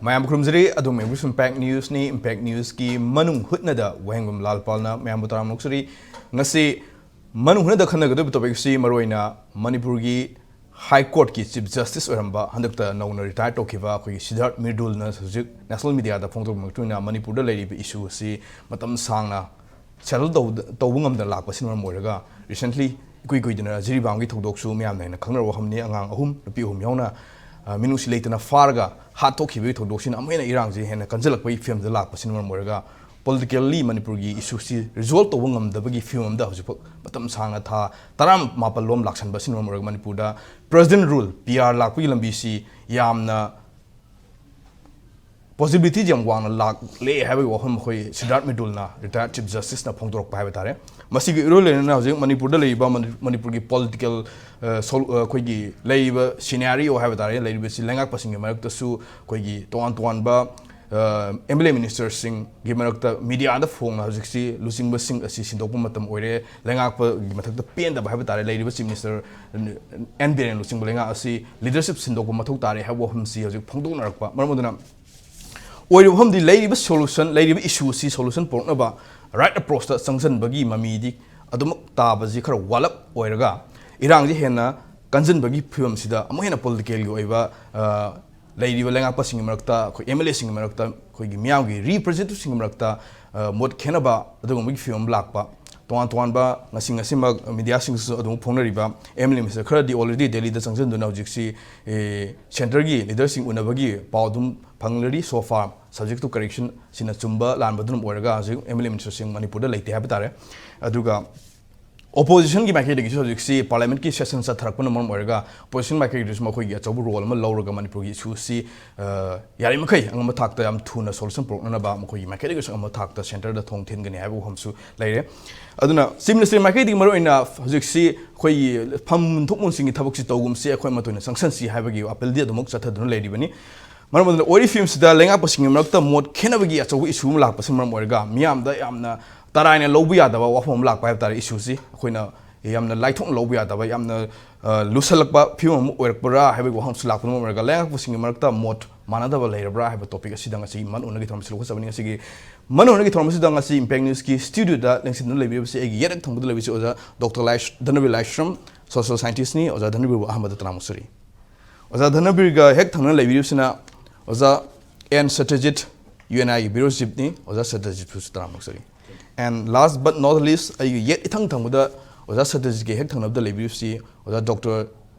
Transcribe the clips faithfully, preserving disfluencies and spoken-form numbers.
ꯃꯌꯥꯝꯕꯨ ꯈꯨꯔꯨꯝꯖꯔꯤ꯫ ꯑꯗꯨꯝ ꯌꯦꯡꯕꯤꯔꯤꯁꯤ impact ꯅ꯭ꯌꯨꯁꯅꯤ꯫ Impact ꯅ꯭ꯌꯨꯁꯀꯤ ꯃꯅꯨꯡ ꯍꯨꯠꯅꯗ ꯋꯥꯍꯦꯡꯕꯝ ꯂꯥꯜꯄꯥꯜꯅ ꯃꯌꯥꯝꯕꯨ ꯇꯔꯥꯝꯅ ꯑꯣꯛꯆꯔꯤ꯫ ꯉꯁꯤ ꯃꯅꯨꯡ ꯍꯨꯠꯅꯗ ꯈꯟꯅꯒꯗꯧꯔꯤꯕ ꯇꯣꯄꯤꯛꯁꯤ ꯃꯔꯨꯑꯣꯏꯅ ꯃꯅꯤꯄꯨꯔꯒꯤ ꯍꯥꯏ ꯀꯣꯔꯠꯀꯤ ꯆꯤꯐ ꯖꯁꯇꯤꯁ ꯑꯣꯏꯔꯝꯕ, ꯍꯟꯗꯛꯇ ꯅꯧꯅ ꯔꯤꯇꯥꯌꯔ ꯇꯧꯈꯤꯕ ꯑꯩꯈꯣꯏꯒꯤ ꯁꯤꯗꯥꯔꯠ ꯃꯤꯔꯗꯨꯜꯅ ꯍꯧꯖꯤꯛ ꯅꯦꯁꯅꯦꯜ ꯃꯤꯗꯤꯌꯥꯗ ꯐꯣꯡꯗꯣꯔꯛꯄ ꯃꯇꯨꯡ ꯏꯟꯅ ꯃꯅꯤꯄꯨꯔꯗ ꯂꯩꯔꯤꯕ ꯏꯁꯨ ꯑꯁꯤ ꯃꯇꯝ ꯁꯥꯡꯅ ꯁꯦꯇꯜ ꯇꯧꯕ ꯉꯝꯗꯅ ꯂꯥꯛꯄꯁꯤꯅ ꯃꯔꯝ ꯑꯣꯏꯔꯒ, ꯔꯤꯁꯦꯟꯠꯂꯤ ꯏꯀꯨꯏ ꯀꯨꯏꯗꯅ ꯖꯤꯔꯤꯕꯥꯝꯒꯤ ꯊꯧꯗꯣꯛꯁꯨ ꯃꯌꯥꯝꯅ ꯍꯦꯟꯅ ꯈꯪꯅꯔꯕ ꯋꯥꯐꯝꯅꯤ꯫ ꯑꯉꯥꯡ ꯑꯍꯨꯝ, ꯅꯨꯄꯤ ꯑꯍꯨꯝ ꯌꯥꯎꯅ, ꯑ, ꯃꯤꯅꯨꯡꯁꯤ ꯂꯩꯇꯅ ꯐꯥꯔꯒ ꯍꯥꯠꯇꯣꯛꯈꯤꯕꯒꯤ ꯊꯧꯗꯣꯛꯁꯤꯅ ꯑꯃꯨꯛ ꯍꯦꯟꯅ ꯏꯔꯥꯡꯁꯤ ꯍꯦꯟꯅ ꯀꯟꯁꯤꯜꯂꯛꯄꯒꯤ ꯐꯤꯕꯝꯗ ꯂꯥꯛꯄꯁꯤꯅ ꯃꯔꯝ ꯑꯣꯏꯔꯒ, ꯄꯣꯂꯤꯇꯤꯀꯦꯜꯂꯤ ꯃꯅꯤꯄꯨꯔꯒꯤ ꯏꯁꯨꯁꯤ ꯔꯤꯖꯣꯜꯕ ꯇꯧꯕ ꯉꯝꯗꯕꯒꯤ ꯐꯤꯕꯝ ꯑꯃꯗ ꯍꯧꯖꯤꯛꯐꯥꯎ ꯃꯇꯝ ꯁꯥꯡꯅ ꯊꯥ ꯇꯔꯥꯃꯥꯄꯜ ꯂꯣꯝ ꯂꯥꯛꯁꯟꯕ ꯑꯁꯤꯅ ꯃꯔꯝ ꯑꯣꯏꯔꯒ ꯃꯅꯤꯄꯨꯔꯗ ꯄ꯭ꯔꯦꯁꯤꯗꯦꯟ ꯔꯨꯜ, ꯄꯤ ꯑꯥꯔ, ꯂꯥꯛꯄꯒꯤ ꯂꯝꯕꯤꯁꯤ ꯌꯥꯝꯅ ꯄꯣꯁꯤꯕꯤꯂꯤꯇꯤꯁꯤ ꯌꯥꯝ ꯋꯥꯡꯅ ꯂꯥꯛꯂꯦ ꯍꯥꯏꯕꯒꯤ ꯋꯥꯐꯝ ꯑꯩꯈꯣꯏ ꯁꯤꯗꯥꯔꯠ ꯃꯤꯔꯗꯨꯜꯅ, ꯔꯤꯇꯥꯌꯔꯠ ꯆꯤꯐ ꯖꯁꯇꯤꯁꯅ ꯐꯣꯡꯗꯣꯔꯛꯄ ꯍꯥꯏꯕ ꯇꯥꯔꯦ꯫ ꯃꯁꯤꯒ ꯏꯔꯣꯏ ꯂꯣꯏꯅꯅ ꯍꯧꯖꯤꯛ ꯃꯅꯤꯄꯨꯔꯗ ꯂꯩꯔꯤꯕ ꯃꯅꯤ-, ꯃꯅꯤꯄꯨꯔꯒꯤ ꯄꯣꯂꯤꯇꯤꯀꯦꯜ, ꯑ, ꯁꯣꯜ-, ꯑ, ꯑꯩꯈꯣꯏꯒꯤ ꯂꯩꯔꯤꯕ ꯁꯤꯅꯥꯔꯤꯑꯣ ꯍꯥꯏꯕ ꯇꯥꯔꯦ, ꯂꯩꯔꯤꯕꯁꯤ ꯂꯩꯉꯥꯛꯄꯁꯤꯡꯒꯤ ꯃꯔꯛꯇꯁꯨ ꯑꯩꯈꯣꯏꯒꯤ ꯇꯣꯉꯥꯟ ꯇꯣꯉꯥꯟꯕ, ꯑ, ꯑꯦꯝ ꯑꯦꯜ ꯑꯦ ꯃꯤꯅꯤꯁꯇꯔꯁꯤꯡꯒꯤ ꯃꯔꯛꯇ ꯃꯤꯗꯤꯌꯥꯗ ꯐꯣꯡꯅ ꯍꯧꯖꯤꯛꯁꯤ ꯂꯨꯆꯤꯡꯕꯁꯤꯡ ꯑꯁꯤ ꯁꯤꯟꯗꯣꯛꯄ ꯃꯇꯝ ꯑꯣꯏꯔꯦ, ꯂꯩꯉꯥꯛꯄꯒꯤ ꯃꯊꯛꯇ ꯄꯦꯟꯗꯕ ꯍꯥꯏꯕ ꯇꯥꯔꯦ, ꯂꯩꯔꯤꯕ ꯆꯤꯐ ꯃꯤꯅꯤꯁꯇꯔ ꯑꯦꯟ ꯕꯤꯔꯦꯟ ꯂꯨꯆꯤꯡꯕ ꯂꯩꯉꯥꯛ ꯑꯁꯤ ꯂꯤꯗꯔꯁꯤꯞ ꯁꯤꯟꯗꯣꯛꯄ ꯃꯊꯧ ꯇꯥꯔꯦ ꯍꯥꯏꯕ ꯋꯥꯐꯝꯁꯤ ꯍꯧꯖꯤꯛ ꯐꯣꯡꯗꯣꯛꯅꯔꯛꯄ ꯃꯔꯝ ꯑꯗꯨꯅ, ꯑꯣꯏꯔꯤꯕ ꯃꯐꯝꯗꯤ ꯂꯩꯔꯤꯕ ꯁꯣꯂꯨꯁꯟ, ꯂꯩꯔꯤꯕ ꯏꯁꯨ ꯑꯁꯤ ꯁꯣꯂꯨꯁꯟ ꯄꯨꯔꯛꯅꯕ ꯔꯥꯏꯠ ꯑꯦꯄ꯭ꯔꯣꯆꯇ ꯆꯪꯁꯤꯟꯕꯒꯤ ꯃꯃꯤꯗꯤ ꯑꯗꯨꯃꯛ ꯇꯥꯕꯁꯤ ꯈꯔ ꯋꯥꯠꯂꯞ ꯑꯣꯏꯔꯒ, ꯏꯔꯥꯡꯁꯤ ꯍꯦꯟꯅ ꯀꯟꯁꯤꯟꯕꯒꯤ ꯐꯤꯕꯝꯁꯤꯗ ꯑꯃꯨꯛ ꯍꯦꯟꯅ ꯄꯣꯂꯤꯇꯤꯀꯦꯜꯒꯤ ꯑꯣꯏꯕ, ꯑ, ꯂꯩꯔꯤꯕ ꯂꯩꯉꯥꯛꯄꯁꯤꯡꯒꯤ ꯃꯔꯛꯇ, ꯑꯩꯈꯣꯏ ꯑꯦꯝ ꯑꯦꯜ ꯑꯦꯁꯤꯡꯒꯤ ꯃꯔꯛꯇ, ꯑꯩꯈꯣꯏꯒꯤ ꯃꯤꯌꯥꯝꯒꯤ ꯔꯤꯄ꯭ꯔꯖꯦꯟꯇꯦꯇꯤꯚꯁꯤꯡꯒꯤ ꯃꯔꯛꯇ, ꯑ, ꯃꯣꯠ ꯈꯦꯠꯅꯕ ꯑꯗꯨꯒꯨꯝꯕꯒꯤ ꯐꯤꯕꯝ ꯂꯥꯛꯄ, ꯇꯣꯉꯥꯟ ꯇꯣꯉꯥꯟꯕ ꯉꯁꯤ ꯉꯁꯤꯃꯛ ꯃꯤꯗꯤꯌꯥꯁꯤꯡꯁꯨ ꯑꯗꯨꯝ ꯐꯣꯡꯅꯔꯤꯕ ꯑꯦꯝ ꯑꯦꯜ ꯑꯦ ꯃꯤꯅꯤꯁꯇꯔ ꯈꯔꯗꯤ already ꯗꯦꯜꯂꯤꯗ ꯆꯪꯁꯤꯟꯗꯨꯅ ꯍꯧꯖꯤꯛꯁꯤ, ꯑꯦ, ꯁꯦꯟꯇꯔꯒꯤ ꯂꯤꯗꯔꯁꯤꯡ ꯎꯅꯕꯒꯤ ꯄꯥꯎ ꯑꯗꯨꯝ ꯐꯪꯂꯔꯤ꯫ So far, subject to correction, ꯁꯤꯅ ꯆꯨꯝꯕ ꯂꯥꯟꯕ ꯑꯗꯨꯝ ꯑꯣꯏꯔꯒ ꯍꯧꯖꯤꯛ ꯑꯦꯝ ꯑꯦꯜ ꯑꯦ ꯃꯤꯅꯤꯁꯇꯔꯁꯤꯡ ꯃꯅꯤꯄꯨꯔꯗ ꯂꯩꯇꯦ ꯍꯥꯏꯕ ꯇꯥꯔꯦ꯫ ꯑꯗꯨꯒ ꯑꯣꯄꯣꯖꯤꯁꯟꯒꯤ ꯃꯥꯏꯀꯩꯗꯒꯤꯁꯨ ꯍꯧꯖꯤꯛꯁꯤ ꯄꯥꯔꯂꯤꯌꯥꯃꯦꯟꯠꯀꯤ ꯁꯦꯁꯟ ꯆꯠꯊꯔꯛꯄꯅ ꯃꯔꯝ ꯑꯣꯏꯔꯒ ꯑꯣꯄꯣꯖꯤꯁꯟ ꯃꯥꯏꯀꯩꯗꯁꯨ ꯃꯈꯣꯏꯒꯤ ꯑꯆꯧꯕ ꯔꯣꯜ ꯑꯃ ꯂꯧꯔꯒ ꯃꯅꯤꯄꯨꯔꯒꯤ ꯏꯁꯨꯁꯤ, ꯑ, ꯌꯥꯔꯤꯃꯈꯩ ꯑꯉꯝꯕ ꯊꯥꯛꯇ ꯌꯥꯝ ꯊꯨꯅ ꯁꯣꯂꯨꯁꯟ ꯄꯨꯔꯛꯅꯅꯕ ꯃꯈꯣꯏꯒꯤ ꯃꯥꯏꯀꯩꯗꯒꯤꯁꯨ ꯑꯉꯝꯕ ꯊꯥꯛꯇ ꯁꯦꯟꯇꯔꯗ ꯊꯣꯡ ꯊꯤꯟꯒꯅꯤ ꯍꯥꯏꯕ ꯋꯥꯐꯝꯁꯨ ꯂꯩꯔꯦ꯫ ꯑꯗꯨꯅ ꯆꯤꯐ ꯃꯤꯅꯤꯁꯇꯔ ꯃꯥꯏꯀꯩꯗꯒꯤ ꯃꯔꯨꯑꯣꯏꯅ ꯍꯧꯖꯤꯛꯁꯤ ꯑꯩꯈꯣꯏꯒꯤ ꯐꯝ ꯊꯣꯛ ꯃꯨꯟꯁꯤꯟꯒꯤ ꯊꯕꯛꯁꯤ ꯇꯧꯒꯨꯝꯁꯤ, ꯑꯩꯈꯣꯏ ꯃꯇꯨꯡ ꯏꯟꯅ ꯆꯪꯁꯟꯁꯤ ꯍꯥꯏꯕꯒꯤ ꯑꯄꯤꯜꯗꯤ ꯑꯗꯨꯃꯛ ꯆꯠꯊꯗꯨꯅ ꯂꯩꯔꯤꯕꯅꯤ꯫ ꯃꯔꯝ ꯑꯗꯨꯅ ꯑꯣꯏꯔꯤ ꯐꯤꯕꯝꯁꯤꯗ ꯂꯩꯉꯥꯛꯄꯁꯤꯡꯒꯤ ꯃꯔꯛꯇ ꯃꯣꯠ ꯈꯦꯠꯅꯕꯒꯤ ꯑꯆꯧꯕ ꯏꯁꯨ ꯑꯃ ꯂꯥꯛꯄꯁꯤꯅ ꯃꯔꯝ ꯑꯣꯏꯔꯒ ꯃꯤꯌꯥꯝꯗ ꯌꯥꯝꯅ ꯇꯔꯥꯏꯅ ꯂꯧꯕ ꯌꯥꯗꯕ ꯋꯥꯐꯝ ꯑꯃ ꯂꯥꯛꯄ ꯍꯥꯏꯕ ꯇꯥꯔꯦ꯫ ꯏꯁꯨꯁꯤ ꯑꯩꯈꯣꯏꯅ ꯌꯥꯝꯅ ꯂꯥꯏꯊꯣꯛꯅ ꯂꯧꯕ ꯌꯥꯗꯕ, ꯌꯥꯝꯅ, ꯑ, ꯂꯨꯁꯜꯂꯛꯄ ꯐꯤꯕꯝ ꯑꯃ ꯑꯣꯏꯔꯛꯄ꯭ꯔꯥ ꯍꯥꯏꯕꯒꯤ ꯋꯥꯍꯪꯁꯨ ꯂꯥꯛꯄꯅ ꯃꯔꯝ ꯑꯣꯏꯔꯒ ꯂꯩꯉꯥꯛꯄꯁꯤꯡꯒꯤ ꯃꯔꯛꯇ ꯃꯣꯠ ꯃꯥꯟꯅꯗꯕ ꯂꯩꯔꯕ꯭ꯔꯥ ꯍꯥꯏꯕ topic ꯑꯁꯤꯗ ꯉꯁꯤ ꯃꯟ ꯎꯅꯒꯤ ꯊꯧꯔꯝ ꯑꯁꯤ ꯂꯧꯈꯠꯆꯕꯅꯤ꯫ ꯉꯁꯤꯒꯤ ꯃꯟ ꯎꯅꯒꯤ ꯊꯧꯔꯝ ꯑꯁꯤꯗ ꯉꯁꯤ Impact News ꯀꯤ studio ꯗ ꯂꯦꯡꯁꯤꯟꯗꯨꯅ ꯂꯩꯕꯤꯔꯤꯕꯁꯤ ꯑꯩꯒꯤ ꯌꯦꯠ ꯊꯪꯕꯗ ꯂꯩꯕꯁꯤ ꯑꯣꯖꯥ ꯗꯣꯛꯇꯔ ꯂꯥꯏꯁ-, ꯙꯅꯕꯤꯔ ꯂꯥꯏꯁ꯭ꯔꯝ, social scientist ꯅꯤ꯫ ꯑꯣꯖꯥ ꯙꯅꯕꯤꯔꯕꯨ ꯑꯍꯥꯟꯕꯗ ꯇꯔꯥꯃꯨꯛ ꯁꯨꯔꯤ꯫ ꯑꯣꯖꯥ ꯙꯅꯕꯤꯔꯒ ꯍꯦꯛ ꯊꯪꯅꯅ ꯂꯩꯕꯤꯔꯤꯕꯁꯤꯅ ꯑꯣꯖꯥ ꯑꯦꯟ ꯁꯇ꯭ꯌꯖꯤꯠ, U N I ꯒꯤ bureau chief ꯅꯤ꯫ ꯑꯣꯖꯥ ꯁꯇ꯭ꯌꯖꯤꯠꯄꯨꯁꯨ ꯇꯔꯥꯃꯨꯛ ꯁꯨꯔꯤ꯫ And last but not least, ꯑꯩꯒꯤ ꯌꯦꯠ ꯏꯊꯪ ꯊꯪꯕꯗ ꯑꯣꯖꯥ ꯁꯇ꯭ꯌꯖꯤꯠꯀꯤ ꯍꯦꯛ ꯊꯪꯅꯕꯗ ꯂꯩꯕꯤꯔꯤꯕꯁꯤ ꯑꯣꯖꯥ ꯗꯣꯛꯇꯔ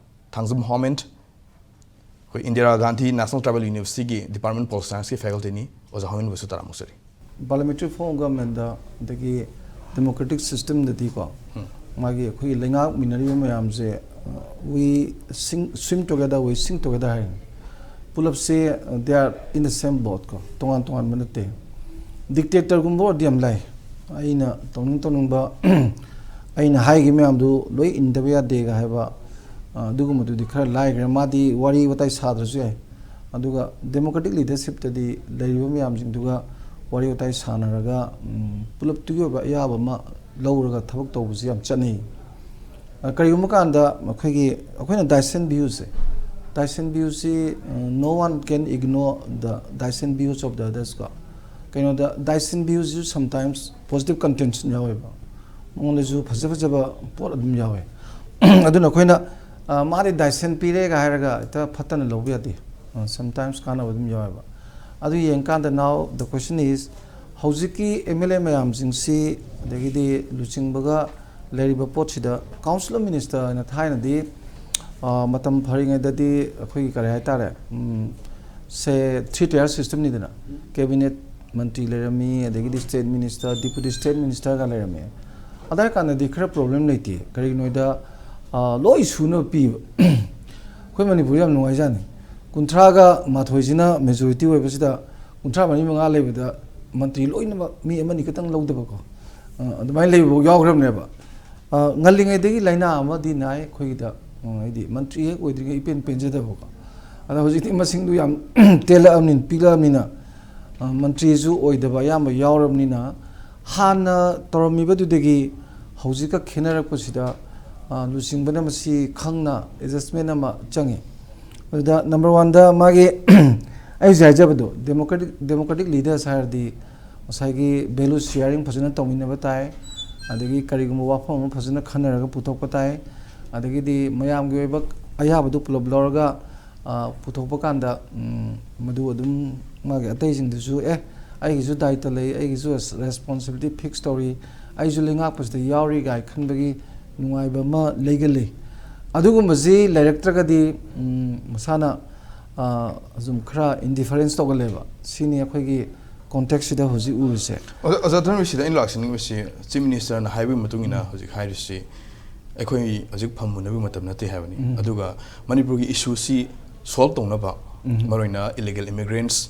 ꯊꯥꯡꯖꯝ ꯍꯣꯃꯦꯟ, ꯑꯩꯈꯣꯏ Indira Gandhi National Tribal University ꯒꯤ Department of Political Science ꯀꯤ faculty ꯅꯤ꯫ ꯑꯣꯖꯥ ꯍꯣꯃꯦꯟꯕꯨꯁꯨ ꯇꯔꯥꯃꯨꯛ ꯁꯨꯔꯤ꯫ Parliamentary form of government ꯗ, ꯑꯗꯒꯤ democratic system ꯗꯗꯤꯀꯣ, ꯎꯝ꯫ ꯃꯥꯒꯤ ꯑꯩꯈꯣꯏꯒꯤ ꯂꯩꯉꯥꯛꯃꯤꯟꯅꯔꯤꯕ ꯃꯌꯥꯝꯁꯦ, uh, we sing, swim together, we sing together ꯍꯥꯏꯔꯤꯅꯤ꯫ ꯄꯨꯂꯞꯁꯦ, uh, they are in the same boat ꯀꯣ, ꯇꯣꯉꯥꯟ ꯇꯣꯉꯥꯟꯕ ꯅꯠꯇꯦ꯫ Dictator ꯒꯨꯝꯕ ꯑꯣꯏꯔꯗꯤ ꯌꯥꯝ ꯂꯥꯏ, ꯑꯩꯅ ꯇꯧꯅꯤꯡ ꯇꯧꯅꯤꯡꯕ, ꯑꯩꯅ ꯍꯥꯏꯈꯤꯕ ꯃꯌꯥꯝꯗꯨ ꯂꯣꯏ ꯏꯟꯗꯕ ꯌꯥꯗꯦꯒ ꯍꯥꯏꯕ, uh, ꯑꯗꯨꯒꯨꯝꯕꯗꯨꯗꯤ ꯈꯔ ꯂꯥꯏꯈ꯭ꯔꯦ꯫ ꯃꯥꯗꯤ ꯋꯥꯔꯤ ꯋꯥꯇꯥꯏ ꯁꯥꯗ꯭ꯔꯁꯨ ꯌꯥꯏ꯫ ꯑꯗꯨꯒ democratic leadership ꯇꯗꯤ ꯂꯩꯔꯤꯕ ꯃꯌꯥꯝꯁꯤꯡꯗꯨꯒ ꯋꯥꯔꯤ ꯋꯥꯇꯥꯏ ꯁꯥꯟꯅꯔꯒ, ꯎꯝ, ꯄꯨꯂꯞꯇꯨꯒꯤ ꯑꯣꯏꯕ ꯑꯌꯥꯕ ꯑꯃ ꯂꯧꯔꯒ ꯊꯕꯛ ꯇꯧꯕꯁꯤ ꯌꯥꯝ ꯆꯠꯅꯩ꯫ ꯑ, ꯀꯔꯤꯒꯨꯝꯕ ꯀꯥꯟꯗ ꯑꯩꯈꯣꯏꯒꯤ, ꯑꯩꯈꯣꯏꯅ dissent views ꯁꯦ, dissent views ꯁꯤ, ꯑ, no one can ignore the dissent views of the others ꯀꯣ꯫ ꯀꯩꯅꯣꯗ, dissent views ꯁꯨ sometimes positive content ꯁꯨ ꯌꯥꯎꯋꯦꯕ꯫ ꯃꯉꯣꯟꯗꯁꯨ ꯐꯖ ꯐꯖꯕ ꯄꯣꯠ ꯑꯗꯨꯝ ꯌꯥꯎꯋꯦ꯫ ꯑꯗꯨꯅ ꯑꯩꯈꯣꯏꯅ, ꯑ, ꯃꯥꯗꯤ dissent ꯄꯤꯔꯦꯒ ꯍꯥꯏꯔꯒ ꯍꯦꯛꯇ ꯐꯠꯇꯅ ꯂꯧꯕ ꯌꯥꯗꯦ꯫ ꯑ, sometimes ꯀꯥꯟꯅꯕ ꯑꯗꯨꯝ ꯌꯥꯎꯋꯦꯕ꯫ ꯑꯗꯨ ꯌꯦꯡꯀꯥꯟꯗ, now the question is, ꯍꯧꯖꯤꯛꯀꯤ M L A ꯃꯌꯥꯝꯁꯤꯡꯁꯤ, ꯑꯗꯒꯤꯗꯤ ꯂꯨꯆꯤꯡꯕꯒ ꯂꯩꯔꯤꯕ ꯄꯣꯠꯁꯤꯗ Council of Minister ꯍꯥꯏꯅ ꯊꯥꯏꯅꯗꯤ, ꯑ, ꯃꯇꯝ ꯐꯔꯤꯉꯩꯗꯗꯤ ꯑꯩꯈꯣꯏꯒꯤ ꯀꯔꯤ ꯍꯥꯏꯇꯥꯔꯦ, ꯎꯝ, ꯁꯦ three tier system ꯅꯤꯗꯅ, cabinet ꯃꯟꯇ꯭ꯔꯤ ꯂꯩꯔꯝꯃꯤ, ꯑꯗꯒꯤꯗꯤ state minister, deputy state minister ꯒ ꯂꯩꯔꯝꯃꯤ꯫ ꯑꯗꯥꯏ ꯀꯥꯟꯗꯗꯤ ꯈꯔ problem ꯂꯩꯇꯦ꯫ ꯀꯔꯤꯒꯤꯅꯣꯗ, ꯑ, ꯂꯣꯏ ꯁꯨꯅꯕ ꯄꯤꯕ꯫ ꯑꯩꯈꯣꯏ ꯃꯅꯤꯄꯨꯔ ꯌꯥꯝ ꯅꯨꯡꯉꯥꯏꯖꯥꯠꯅꯤ꯫ ꯀꯨꯟꯊ꯭ꯔꯥꯒ ꯃꯥꯊꯣꯏꯁꯤꯅ majority ꯑꯣꯏꯕꯁꯤꯗ, ꯀꯨꯟꯊ꯭ꯔꯥ ꯃꯔꯤ ꯃꯉꯥ ꯂꯩꯕꯗ ꯃꯟꯇ꯭ꯔꯤ ꯂꯣꯏꯅꯃꯛ ꯃꯤ ꯑꯃꯅꯤ ꯈꯛꯇꯪ ꯂꯧꯗꯕꯀꯣ, ꯑ, ꯑꯗꯨꯃꯥꯏꯅ ꯂꯩꯕꯐꯥꯎ ꯌꯥꯎꯈ꯭ꯔꯕꯅꯦꯕ꯫ ꯑ, ꯉꯜꯂꯤꯉꯩꯗꯒꯤ ꯂꯥꯏꯅꯥ ꯑꯃꯗꯤ ꯅꯥꯏ ꯑꯩꯈꯣꯏꯒꯤꯗ, ꯑ, ꯍꯥꯏꯗꯤ ꯃꯟꯇ꯭ꯔꯤ ꯍꯦꯛ ꯑꯣꯏꯗ꯭ꯔꯤꯉꯩ ꯏꯄꯦꯟ ꯄꯦꯟꯖꯗꯕꯀꯣ꯫ ꯑꯗꯣ ꯍꯧꯖꯤꯛꯇꯤ ꯃꯁꯤꯡꯗꯨ ꯌꯥꯝ ꯇꯦꯜꯂꯛꯑꯕꯅꯤꯅ, ꯄꯤꯛꯂꯛꯑꯕꯅꯤꯅ, ꯑ, ꯃꯟꯇ꯭ꯔꯤꯁꯨ ꯑꯣꯏꯗꯕ ꯑꯌꯥꯝꯕ ꯌꯥꯎꯔꯕꯅꯤꯅ, ꯍꯥꯟꯅ ꯇꯧꯔꯝꯃꯤꯕꯗꯨꯗꯒꯤ ꯍꯧꯖꯤꯛꯀ ꯈꯦꯠꯅꯔꯛꯄꯁꯤꯗ, ꯑ, ꯂꯨꯆꯤꯡꯕꯅ ꯃꯁꯤ ꯈꯪꯅ adjustment ꯑꯃ ꯆꯪꯉꯤ꯫ ꯑꯗꯨꯗ number one ꯗ ꯃꯥꯒꯤ ꯑꯩ ꯍꯧꯖꯤꯛ ꯍꯥꯏꯖꯕꯗꯣ, democratic democratic leaders ꯍꯥꯏꯔꯗꯤ ꯉꯁꯥꯏꯒꯤ value sharing ꯐꯖꯅ ꯇꯧꯃꯤꯟꯅꯕ ꯇꯥꯏ, ꯑꯗꯒꯤ ꯀꯔꯤꯒꯨꯝꯕ ꯋꯥꯐꯝ ꯑꯃ ꯐꯖꯅ ꯈꯟꯅꯔꯒ ꯄꯨꯊꯣꯛꯄ ꯇꯥꯏ, ꯑꯗꯒꯤꯗꯤ ꯃꯌꯥꯝꯒꯤ ꯑꯣꯏꯕ ꯑꯌꯥꯕꯗꯨ ꯄꯨꯂꯞ ꯂꯧꯔꯒ, ꯑ, ꯄꯨꯊꯣꯛꯄ ꯀꯥꯟꯗ, ꯎꯝ, ꯃꯗꯨ ꯑꯗꯨꯝ ꯃꯥꯒꯤ ꯑꯇꯩꯁꯤꯡꯗꯨꯁꯨ, "ꯑꯦ, ꯑꯩꯒꯤꯁꯨ ꯗꯥꯏꯇ ꯂꯩ, ꯑꯩꯒꯤꯁꯨ responsibility fix ꯇꯧꯔꯤ, ꯑꯩꯁꯨ ꯂꯩꯉꯥꯛꯄꯁꯤꯗ ꯌꯥꯎꯔꯤ" ꯀꯥꯏ ꯈꯟꯕꯒꯤ ꯅꯨꯡꯉꯥꯏꯕ ꯑꯃ ꯂꯩꯒꯜꯂꯤ꯫ ꯑꯗꯨꯒꯨꯝꯕꯁꯤ ꯂꯩꯔꯛꯇ꯭ꯔꯒꯗꯤ, ꯎꯝ, ꯃꯁꯥꯅ, ꯑ, ꯑꯗꯨꯝ ꯈꯔ indifference ꯇꯧꯒꯜꯂꯦꯕ꯫ ꯁꯤꯅꯤ ꯑꯩꯈꯣꯏꯒꯤ context ꯁꯤꯗ ꯍꯧꯖꯤꯛ ꯎꯔꯤꯁꯦ꯫ ꯑꯣꯖꯥ, ꯑꯣꯖꯥ ꯙꯔꯃꯦꯁꯤꯗ ꯑꯩꯅ ꯂꯥꯛꯆꯅꯤꯡꯕꯁꯤ, Chief Minister ꯅ ꯍꯥꯏꯕꯒꯤ ꯃꯇꯨꯡ ꯏꯟꯅ ꯎꯝ꯫ ꯍꯧꯖꯤꯛ ꯍꯥꯏꯔꯤꯁꯤ, ꯑꯩꯈꯣꯏ ꯍꯧꯖꯤꯛ ꯐꯝ ꯃꯨꯟꯅꯕꯒꯤ ꯃꯇꯝ ꯅꯠꯇꯦ ꯍꯥꯏꯕꯅꯤ꯫ ꯎꯝ꯫ ꯑꯗꯨꯒ ꯃꯅꯤꯄꯨꯔꯒꯤ issue ꯁꯤ solve ꯇꯧꯅꯕ, ꯎꯝ꯫ ꯃꯔꯨꯑꯣꯏꯅ illegal immigrants,